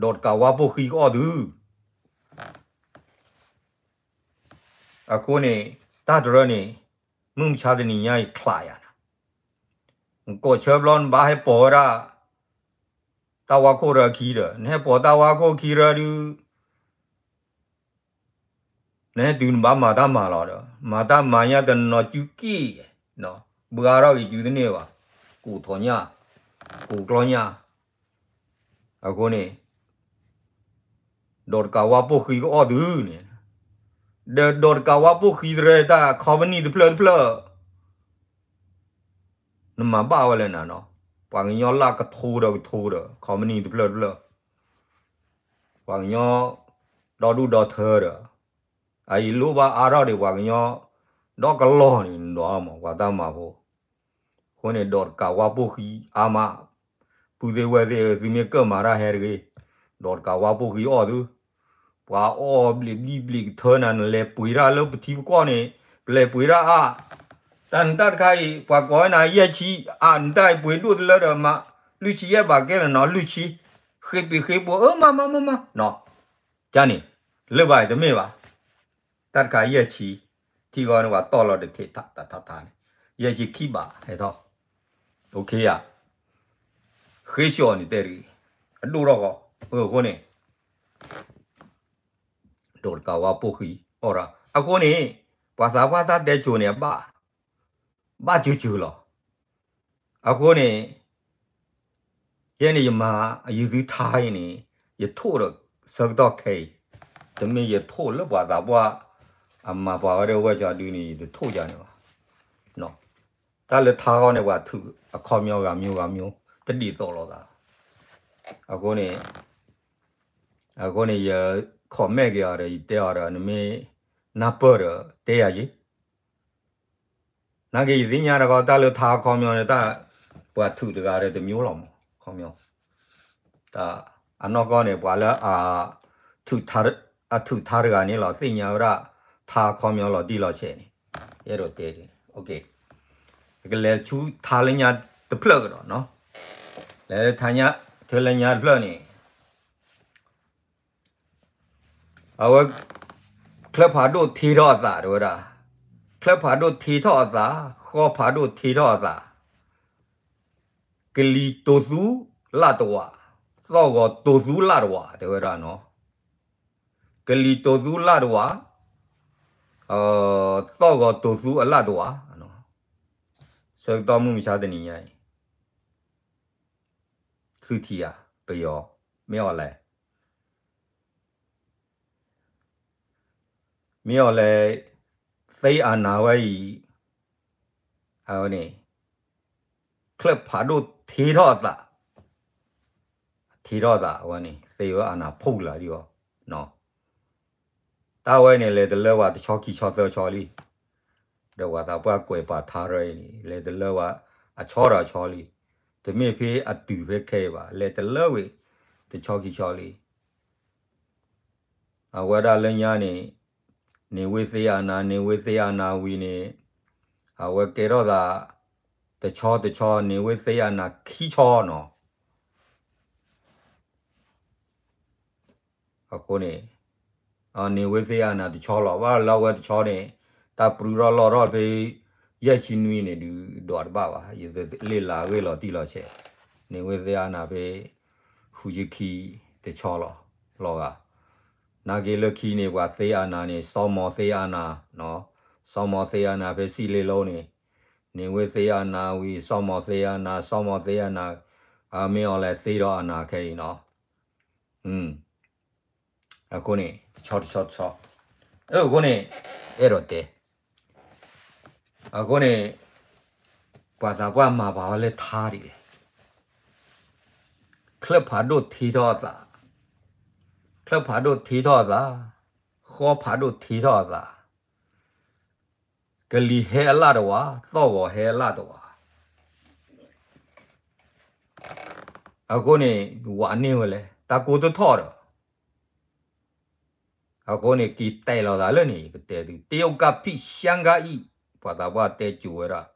တကးဝါပိာ်ဃံကအီၣ်သု. အဃိန့ၣ် တၢ်တရၢန့ၣ် မုၢ်မဆါတနံၤညါအံၤချးယၤနၤ, နကိးဆၢဘျီနဘၣ်ဟဲပိာ်ဝဲဒၣ် တၢ်ဝါခိၣ်ရၢခံဒီး နဟဲပိာ်တၢ်ဝါခိၣ်ခံရၢဒုး နဟဲတုၤနဘၣ်မၤတၢ်မၤလီၤဒီး မၤတၢ်မၤညါတနီၤစုက့ၣ်, ဘှါထီၣ်က့ၤစုတန့ၢ်ဘၣ်, ကိးထီၣ်ညၣ်, ကိးကျီညၣ်, အဃိန့ၣ် ဒီးတကးဝါပိာ်ဃံကအီၣ်သုန့ၣ်, ဒီးဒီးတကးဝါပိာ်ဃံတရၢတၢ် company တဖျၢၣ်တဖျၢၣ် နမၤဘၣ်ဝဲလဲၣ်နၤနီၤ, ပှၤကညီလၢကထိဒီးကထိဒီး company တဖျၢၣ်တဖျၢၣ်, ပှၤကညီ ဒီဒူၣ်ဒီထၢဒီး အအံၤလိၣ်ဘၣ်အါထီၣ်ဒံးပှၤကညီ ဒီကလီၢ်န့ၣ် နဒွးမး ပှၤတၢ်မၤဖိ, အဃိန့ၣ် ဒီးတကးဝါပိာ်ဃံအါမး, ပုၢ်သ့ၣ်ဝဲၢ်သ့ၣ်ဧၢ သုမ့ၢ်ကၢၣ်မၤတၢ်ဟဲတဂ့ၤ, ဒီးတကးဝါပိာ်ဃံအီၣ်သု, ပှၤအီၣ်ဘျံးဘျံးဘျံးကထၢနၤ နလဲၤပှ့ၤတၢ်လၢပထံပကီၢ်န့ၣ်, ပလဲၤပှ့ၤတၢ်အါ, တၢ်နတၢ်တခါအံၤ ပှၤကိးဝဲနၤယဲၢ်ဆံ, အါနတၢ်အံၤပှ့ၤဒိၣ်တလၢဒီးမး, လွံၢ်ဆံယဲၢ်ဘၣ်ကဲလၢၤနီၤ လွံၢ်ဆံ, ဃ့ပ့ၤဃ့ပှၤအၢမးမးမးမးနီၤ, ကန့ၣ်, လၢဘၣ်အံၤတမ့ၢ်ဘၣ်, တၢ်တခါယဲၢ်ဆံ, ထံဂီၤန့ၣ်ပှၤတီၢ်လီၤတထံးထးထးထးန့ၣ်, ယဲၢ်ဆံခံဘၣ်ဟဲထီၣ်, အိၣ်ခ့ယါ, ဃ့ဆှီၤန့ၣ်တဲတဂ့ၤ, အဒိၣ်ထီၣ်ဃီ, အဃိန့ၣ် ဒီးတကးဝါပိာ်ဃံအီၣ်ရၢ, အဃိန့ၣ် ပှၤသးပှၢ်တၢ်တဲကိၤန့ၣ် အဘၣ်, ဘၣ်စၢၤစၢၤလီၤ. အဃိန့ၣ် ယဲန့ၣ်ယမၤ ယသုထါအံၤန့ၣ် ယထိၣ်ဒီးဆၢကတီၢ်ခဲအံၤ, တမ့ၢ်ယထိၣ်လၢပှၤသးပှၢ် အမၤပှၤဝဲဒၣ်ဝဲကၠီဒုန့ၣ် ယတထိၣ်ယၤန့ၣ်ဘၣ်. တၢ်လၢထါဂီၢ်န့ၣ် ပှၤထုးအခီပညီဂၤမံၤဂၤမံၤ တဒ်သိးလိာ်သး. အဃိန့ၣ် အဃိန့ၣ် ယ comment က့ၤအီၤဒီး ယတဲအီၤဒီး နမ့ၢ်နၢ်ပၢၢ်ဒီး တဲယၤယ့ၣ် နာ်က့ ယသ့ၣ်ညါတခီ တၢ်လၢထါအခီပညီန့ၣ် တၢ်ပှၤထုးတဂၤဒီးတမျိုးလီၤမး အခီပညီ, တၢ်အနီၢ်ကီၢ်န့ၣ် ပှၤလၢအ အထုးထါတဂၤန့ၣ်လီၤ သ့ၣ်ညါဝဲဒၣ် ထါအခီပညီလီၤတံၢ်လီၤဆဲးန့ၣ်, ယအဲၣ်ဒိးတဲဒ်န့ၣ်, ကလဲၤဆူထါလၢညါတဖျၢၣ်ကဒီးနီၤ, လဲၤထါညါ ထါလၢညါတဖျၢၣ်န့ၣ် အဝဲ ချၢဖးဒိၣ်ထံထီၣ်အသး တဲဝဲဒၣ်, ချၢဖးဒိၣ်ထံထီၣ်အသး, ဃီဖးဒိၣ်ထံထီၣ်အသး, ကလံၤတိၤသူလၢ်တဝး, သီၣ်ဂီၤတိၤသူလၢ်တဝး တဲဝဲဒၣ်နီၤ, ကလံၤတိၤသူလၢ်တဝး, သီၣ်ဂီၤတိၤသူအလၢ်တဝး, ဆၢကတီၢ်မုၢ်မဆါတနံၤညါအံၤ သုထံၣ်ဧါ, ပယီၤ, မ့ၢ်အီၤလဲၣ်, မ့ၢ်အီၤလဲၣ်, သ့အနၤဝဲအံၤ, အဝဲန့ၣ် ချၢၣ်ဖးဒိၣ်ထံထီၣ်အသး, ထံထီၣ်အသးအဝဲန့ၣ် သ့ဝဲအနၤဖှိၣ်လၢဒ်အီၤ, တၢ်ဝဲန့ၣ် လဲၤတလၢဝဲတဆီခံဆီသၢဆီလံ, ဒီးပှၤသးပှၢ်ကွဲးပာ်ထါရၢအံၤန့ၣ် လဲၤတလၢဝဲအဆီဒီးအဆီလံ, တမ့ၢ်ဖဲအတုၤဖဲခဲအံၤဘၣ်, လဲၤတလၢဝဲတဆီခံဆီလံ. အဝဲဒၣ်လၢညါန့ၣ် န့ၢ်ဝဲသ့အနၤ, န့ၢ်ဝဲသ့အနၤဝံၤန့ၣ် အဝဲကဲထီၣ်သး တဆီတဆီ န့ၢ်ဝဲသ့အနၤခံဆီနီၤ. အဃိန့ၣ် န့ၢ်ဝဲသ့အနၤတဆီလီၤ. ဘၣ်လၢအဝဲတဆီန့ၣ် တၢ်ပြူထီၣ်လီၢ်ထီၣ်ဖဲ ယဲၢ်ဆံနွံန့ၣ်ဒုး ဒွးတဘၣ်ဘၣ်, ယလဲၤလၢအဂ့ၢ်လီၤတံၢ်လီၤဆဲး, န့ၢ်ဝဲသ့အနၤဖဲ ဃုဆံခံတဆီလီၤ, လီၤဂာ်. နာ်က့လၢခံန့ၣ် ပှၤသ့အနၤန့ၣ် စီၤမီၤသ့အနၤ, စီၤမီၤသ့အနၤဖဲစံၣ်လ့လိန့ၣ်, န့ၢ်ဝဲသ့အနၤဝံၤ စီၤမီၤသ့အနၤ, စီၤမီၤသ့အနၤ, အမ့ၢ်အီၤလဲၤသ့ဒီးအနၤခဲအံၤနီၤ. အဃိန့ၣ် တဆီတဆီတဆီ, အဃိန့ၣ် အဲၣ်ဒိးတဲ, အဃိန့ၣ် ပှၤသးပှၢ်မၤပာ်ဝဲလၢထါဒ်လဲၣ်, ချၢၣ်ဖးဒိၣ်ထံထီၣ်အသး, ချၢၣ်ဖးဒိၣ်ထံထီၣ်အသး, ဃီဖးဒိၣ်ထံထီၣ်အသး, ကလံၤဟဲအလၣ်တဝး, သီၣ်ဂီၤဟဲအလၣ်တဝး. အဃိန့ၣ် ဝးန့ၢ်ဝဲလဲၣ်, တၢ်ကိၢ်တထီၣ်ဒီး အဃိန့ၣ် က့ၤတဲာ်လီၤသးလၢန့ၣ် ယကတဲသု, တရုတ်ကဖိ ရှမ်းကဖိ, ပှၤသးပှၢ်တဲစိၤဝဲဒၣ်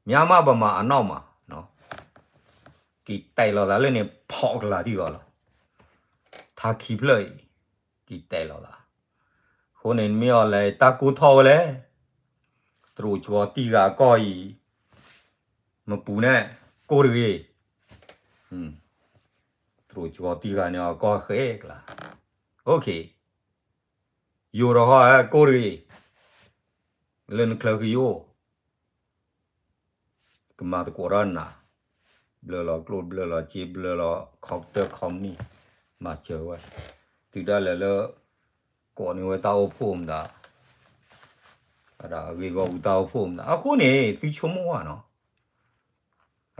မြန်မာဗမာအနောက်မှာ, က့ၤတဲာ်လီၤသးလၢန့ၣ် ဖီၣ်ကလာ်ဒံးဂီၤလီၤ. ထါခံဖျၢၣ်အံၤ က့ၤတဲာ်လီၤသး. အဃိန့ၣ် မ့ၢ်အီၤလဲၣ် တၢ်ကိၢ်ထီၣ်ဝဲလဲၣ်, တရူးကီၤတံၢ်ဂၤအကီၢ်အံၤ မပူၤန့ၣ် ကိၢ်တဂ့ၤ. တရူးကီၤတံၢ်ဂၤန့ၣ် အကီၢ်ဃဲကလါ, ယိၤဒီးဟီၣ်ကိၢ်တဂ့ၤ, လၢနချၢကယိၣ်, ကမၤသကိးတၢ်နၤ, ဘျၢလီၤကျိၣ်ဘျၢလီၤစ့ ဘျၢလီၤ ခီကတၢၢ်ခီမနံၣ်, မၤစၢၤဝဲ, တုၤဒၣ်လဲာ်လၢ ကိးန့ၢ်ဝဲတၢ်အိၣ်ဖှိၣ်မတၤ, အဂ့ၢ်ဂီၢ်ဝံၤတၢ်အိၣ်ဖှိၣ်မတၤ, အဃိန့ၣ် သုဆိကမိၣ်ဝဲနီၤ.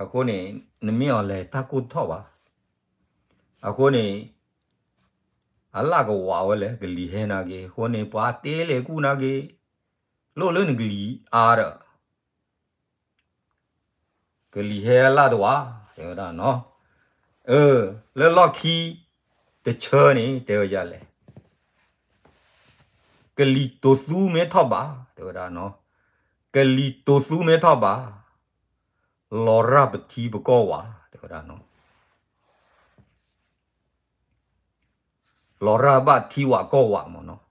အဃိန့ၣ် နမ့ၢ်အီၤလဲၤတၢ်ကိၢ်ထီၣ်ဘၣ်. အဃိန့ၣ် အလၣ်ကဝးဝဲလဲၣ် ကလံၤဟဲနာ်က့, အဃိန့ၣ် ပှၤတ့လဲၤကူၣ်နာ်က့, လိၣ်လၢနကလံၤအါဒီး ကလံၤဟဲအလၣ်တဝး, တဲဝဲဒၣ်နီၤ. အၢ, လၢလီၢ်ခံတဆၢန့ၣ် တဲဝဲဒ်လဲၣ်, ကလံၤတိၤသူမ့ၢ်ထီၣ်ဘး, တဲဝဲဒၣ်နီၤ, ကလံၤတိၤသူမ့ၢ်ထီၣ်ဘး, လီၤရၢ်ပထံပကီၢ်ဝး, တဲဝဲဒၣ်နီၤ. လီၤရၢ်ဘၣ်ထံဝးကီၢ်ဝးမ့ၢ်နီၤ.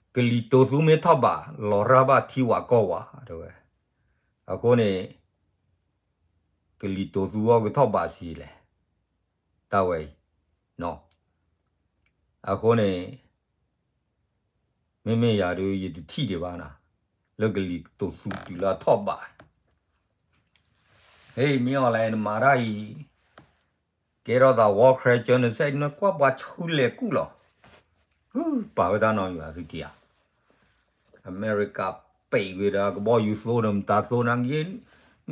ကလံၤတိၤသူမ့ၢ်ထီၣ်ဘး, လီၤရၢ်ဘၣ်ထံဝးကီၢ်ဝး, တဲဝဲ. အဃိန့ၣ် ကလံၤတိၤသူအီၤကထီၣ်ဘးဆံးလဲၣ်, တၢ်ဝဲအံၤ, အဃိန့ၣ် မ့မ့ၢ်ယၤဒုး ယတထံၣ်ဒံးဘၣ်နၤ, လၢကလံၤတိၤသူတုၤလၢအထီၣ်ဘး. ဟ့ၣ် မ့ၢ်အီၤလဲၣ် နမၤတၢ်အံၤ ကဲထီၣ်သး war crime genocide နကွၢ်ပှၤဆူလဲၤကူၣ်လီၤ. ပာ်ဝဲတၢ်နီတမံၤဘၣ် သုထံၣ်ဧါ. အမဲရကၤပံးဝဲဒီးကဘီယူၤသိဒီးမတၤသိနာ်က့,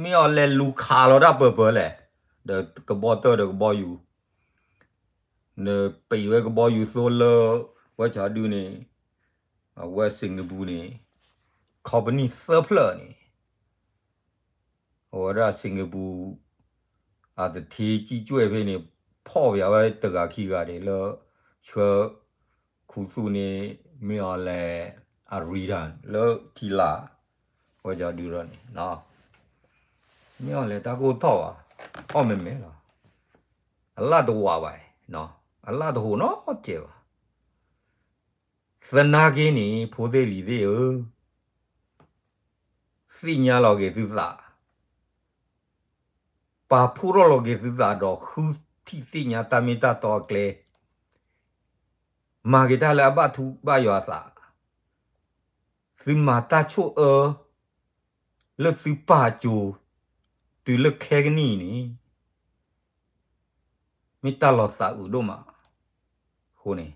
မ့ၢ်အီၤလဲၤလူၤခးလီၤတၢ်ပၢၤပၢၤလဲၣ်, ဒီးကဘီတၢၢ်ဒီးကဘီယူၤ နပံးဝဲကဘီယူၤသိလၢ ဝဲကၠီဒုန့ၣ်, အဝဲ Singapore န့ၣ် company သၢဖျၢၣ်န့ၣ်, အဝဲဒၣ် Singapore အတထ့ကံၣ်ကွဲၢ်ဖဲန့ၣ် ဖီၣ်ပဝဲတဂၤခံဂၤန့ၣ်လၢ ဆှၢ ခူသူၣ်န့ၣ် မ့ၢ်အီၤလဲၣ် အရံဒၣ်လၢထံလာ် ဝဲကၠီဒုန့ၣ်, မ့ၢ်အီၤလဲၣ်တၢ်ကိၢ်ထီၣ်ဘၣ်, အီၣ်မ့ၢ်မဲာ်လီၤ. အလၣ်တဝးဘၣ်, အလၣ်တဟိးနီတစဲးဘၣ်. သနာ်က့န့ၣ် ဖိသ့ၣ်လံၤသ့ၣ်ဧၢ, သ့ၣ်ညါလီၤက့ၤသုသး, ပာ်ဖှိၣ်ထီၣ်လီၤက့ၤသုသးဒီး ဃုထံၣ်သ့ၣ်ညါတၢ်မ့ၢ်တၢ်တီအကျဲ, မၤက့ၤတၢ်လၢအဘၣ်ထူဘၣ်ယွၤအသး, သုမၤတၢ်ဆိၣ်အၢ လၢသုပၢ်အစိၤ တုၤလၢခဲကနံၣ်အံၤန့ၣ်, မ့ၢ်တၢ်လီၤသးအုးဒိၣ်မး, အဃိန့ၣ်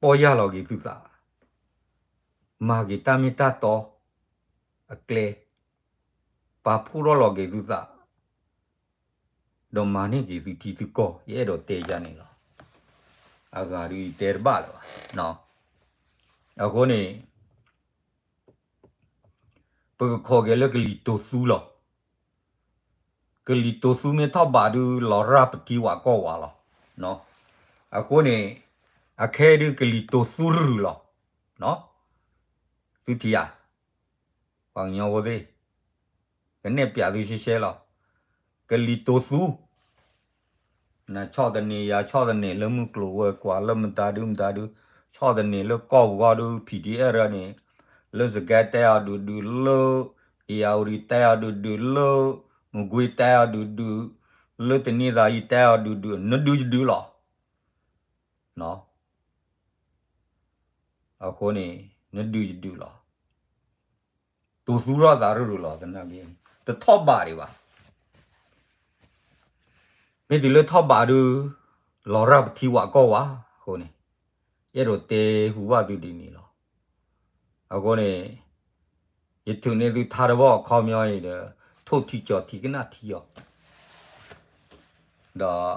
ပီၢ်ယၢ်လီၤက့ၤသုသး, မၤက့ၤတၢ်မ့ၢ်တၢ်တီအကျဲ, ပာ်ဖှိၣ်ထီၣ်လီၤက့ၤသုသး, ဒီးမၤန့ၢ်က့ၤသုထံသုကီၢ်, ယအဲၣ်ဒိးတဲယၤန့ၣ်လီၤ. အဂၤဒုးယတဲတဘၣ်လၢၤဘၣ်. အဃိန့ၣ် ပကခိးက့ၤလၢကလံၤတိၤသူလီၤ. ကလံၤတိၤသူမ့ၢ်ထီၣ်ဘးဒုး လီၤရၢ်ပထံဝးကီၢ်ဝးလီၤ. အဃိန့ၣ် အခဲဒုးကလံၤတိၤသူရုၢ်လီၤ. သုထံၣ်ဧါ, ပှၤကညီဖိသ့ၣ်, ကနဲၣ်ပျးသုရှဲရှဲလီၤ. ကလံၤတိၤသူ နဆီၣ်သနံးယၤဆီၣ်သနံး လၢမုၢ်ကျိၤဝဲၤကွာ် လၢမတၤဒုမတၤဒု, ဆီၣ်သနံးလၢကီၢ်ပူၤဃီဒု ဖံးဒံအဲၣ်ရၢန့ၣ်, လၢစကဲတဲအီၤဒုးဒုး, လၢအ့ၣ်ယၣ်ဝတံၤတဲအီၤဒုးဒုး, လၢမကွ့ၤတဲအီၤဒုးဒုး, လၢတနံၤသးယံၤတဲအီၤဒုးဒုး, နဒုးယဒုးလီၤ. အဃိန့ၣ် နဒုးယဒုးလီၤ. တိၤသူထီၣ်သးရုၢ်ရုၢ်လီၤသနာ်က့, တထီၣ်ဘးဒံးဘၣ်. မ့ၢ်တုၤလၢထီၣ်ဘးဒုး လီၤရၢ်ပထံဝးကီၢ်ဝးအဃိန့ၣ်, ယအဲၣ်ဒိးတဲဟူဘၣ်သုဒ်န့ၣ်လီၤ. အဃိန့ၣ် ယထုးန့ၢ်သုထါတဘီအခီပညီအံၤဒီး ထိၣ်ထံကၠီၤထံကနၣ်ထံအီၤ ဒီး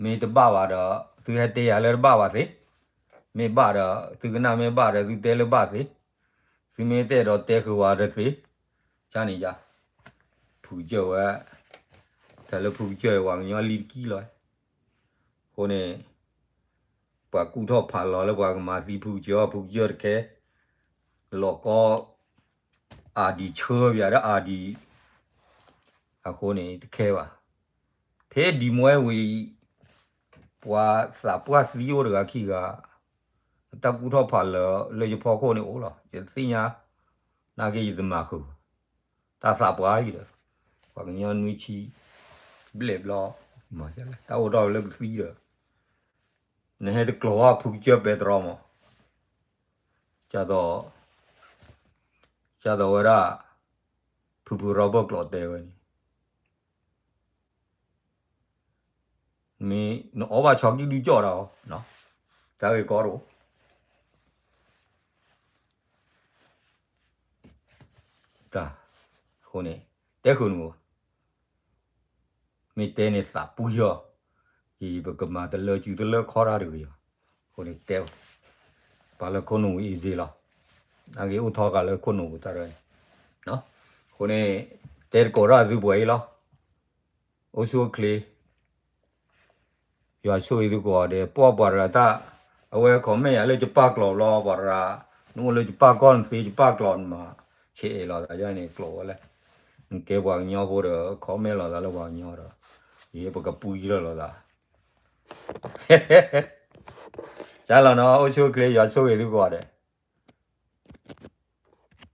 မ့ၢ်တဘၣ်ဘၣ်ဒီး သုဟဲတဲယၤလၢတဘၣ်ဘၣ်သ့, မ့ၢ်ဘၣ်ဒီး သုကနၣ်မ့ၢ်ဘၣ်ဒီး သုတဲလၢဘၣ်သ့, သုမ့ၢ်တအဲၣ်ဒိးတဲဃုာ်ဝဲတသ့, ကန့ၣ်ယါ, ဖုကစၢၢ်ဝဲ, တၢ်လၢဖုကစၢၢ်ဝဲ ပှၤကညီလံတကံၢ်လီၤ. အဃိန့ၣ် ပှၤကူၣ်ထီၣ်ဖးလီၤလၢပှၤကမၤသံဖုကစၢၢ် ဖုကစၢၢ်တခဲ, လီၤကီ အါဒံးဆၢပၠးဒီးအါဒံး, အဃိန့ၣ်တခဲဘၣ်. ဖဲဒံမွဲဝံၤ ပှၤသးပှၢ်သံအိၣ်တဂၤခံဂၤ, အတၢ်ကူၣ်ထီၣ်ဖးလီၤလၢယဖီခိၣ်န့ၣ်အိၣ်လီၤ. ယတသ့ၣ်ညါ, နာ်က့ယတမၤဃုာ်ဘၣ်. တၢ်သးပှၢ်အံၤဒီး ပှၤကညီနွံဆံဘျဲၣ်ဘျီ, တၢ်အိၣ်ထီၣ်လၢကသံဒီး နဟဲတကျိၤဘၣ်ဖုကစၢၢ်ပဲတြီမး, ကသိး, ကသိးဝဲဒၣ် ဖုဖုရီဘၢၣ်ကျိးတဲဝဲန့ၣ်, မ့ၢ်နအီၣ်ဘၣ်ဆီကံၢ်ဒုကၠီၣ်ဒီး, တၢ်ဂ့ၢ်ကီတအိၣ် တၢ်, အဃိန့ၣ် တဲဃုာ်နမး, မ့ၢ်တဲန့ၣ်သးပှံၢ်လီၤ, အံၤပကမၤတလၢစုတလၢခီတၢ်တဂ့ၤလီၤ. အဃိန့ၣ်တဲ, ပှၤလၢခိၣ်နူာ်ပူၤ easy လီၤ, နာ်က့အိၣ်ထီၣ်ဃာ်လၢခိၣ်နူာ်ပူၤတၢ်ရဲၣ်န့ၣ်, အဃိန့ၣ် တဲတကိးတၢ်သုပှဲၤအံၤလီၤ. အိၣ်ဆူၣ်အိၣ်ချ့ ယွၤဆိၣ်ဂ့ၤသုကိးဂၤဒဲး, ပှၤပှၤတဂၤတၢ်, အဝဲ comment ယၤလၢယပၢ်ကျိာ်ဘျီ ပှၤတဂၤ, နအိၣ်လၢယပၢ်ကီၢ်နသ့ ယပၢ်ကျိာ်နမၤ, ဆဲးအဲၣ်လိာ်သးယါန့ၣ်ကျိာ်ဝဲလဲၣ်, နကဲပှၤကညီဖိဒီး comment လိာ်သးလၢပှၤကညီဒီး, ယပကပှံၢ်လီၤလိာ်သး, ကလီၤနီၤ အိၣ်ဆူၣ်အိၣ်ချ့ ယွၤဆိၣ်ဂ့ၤသုကိးဂၤဒဲး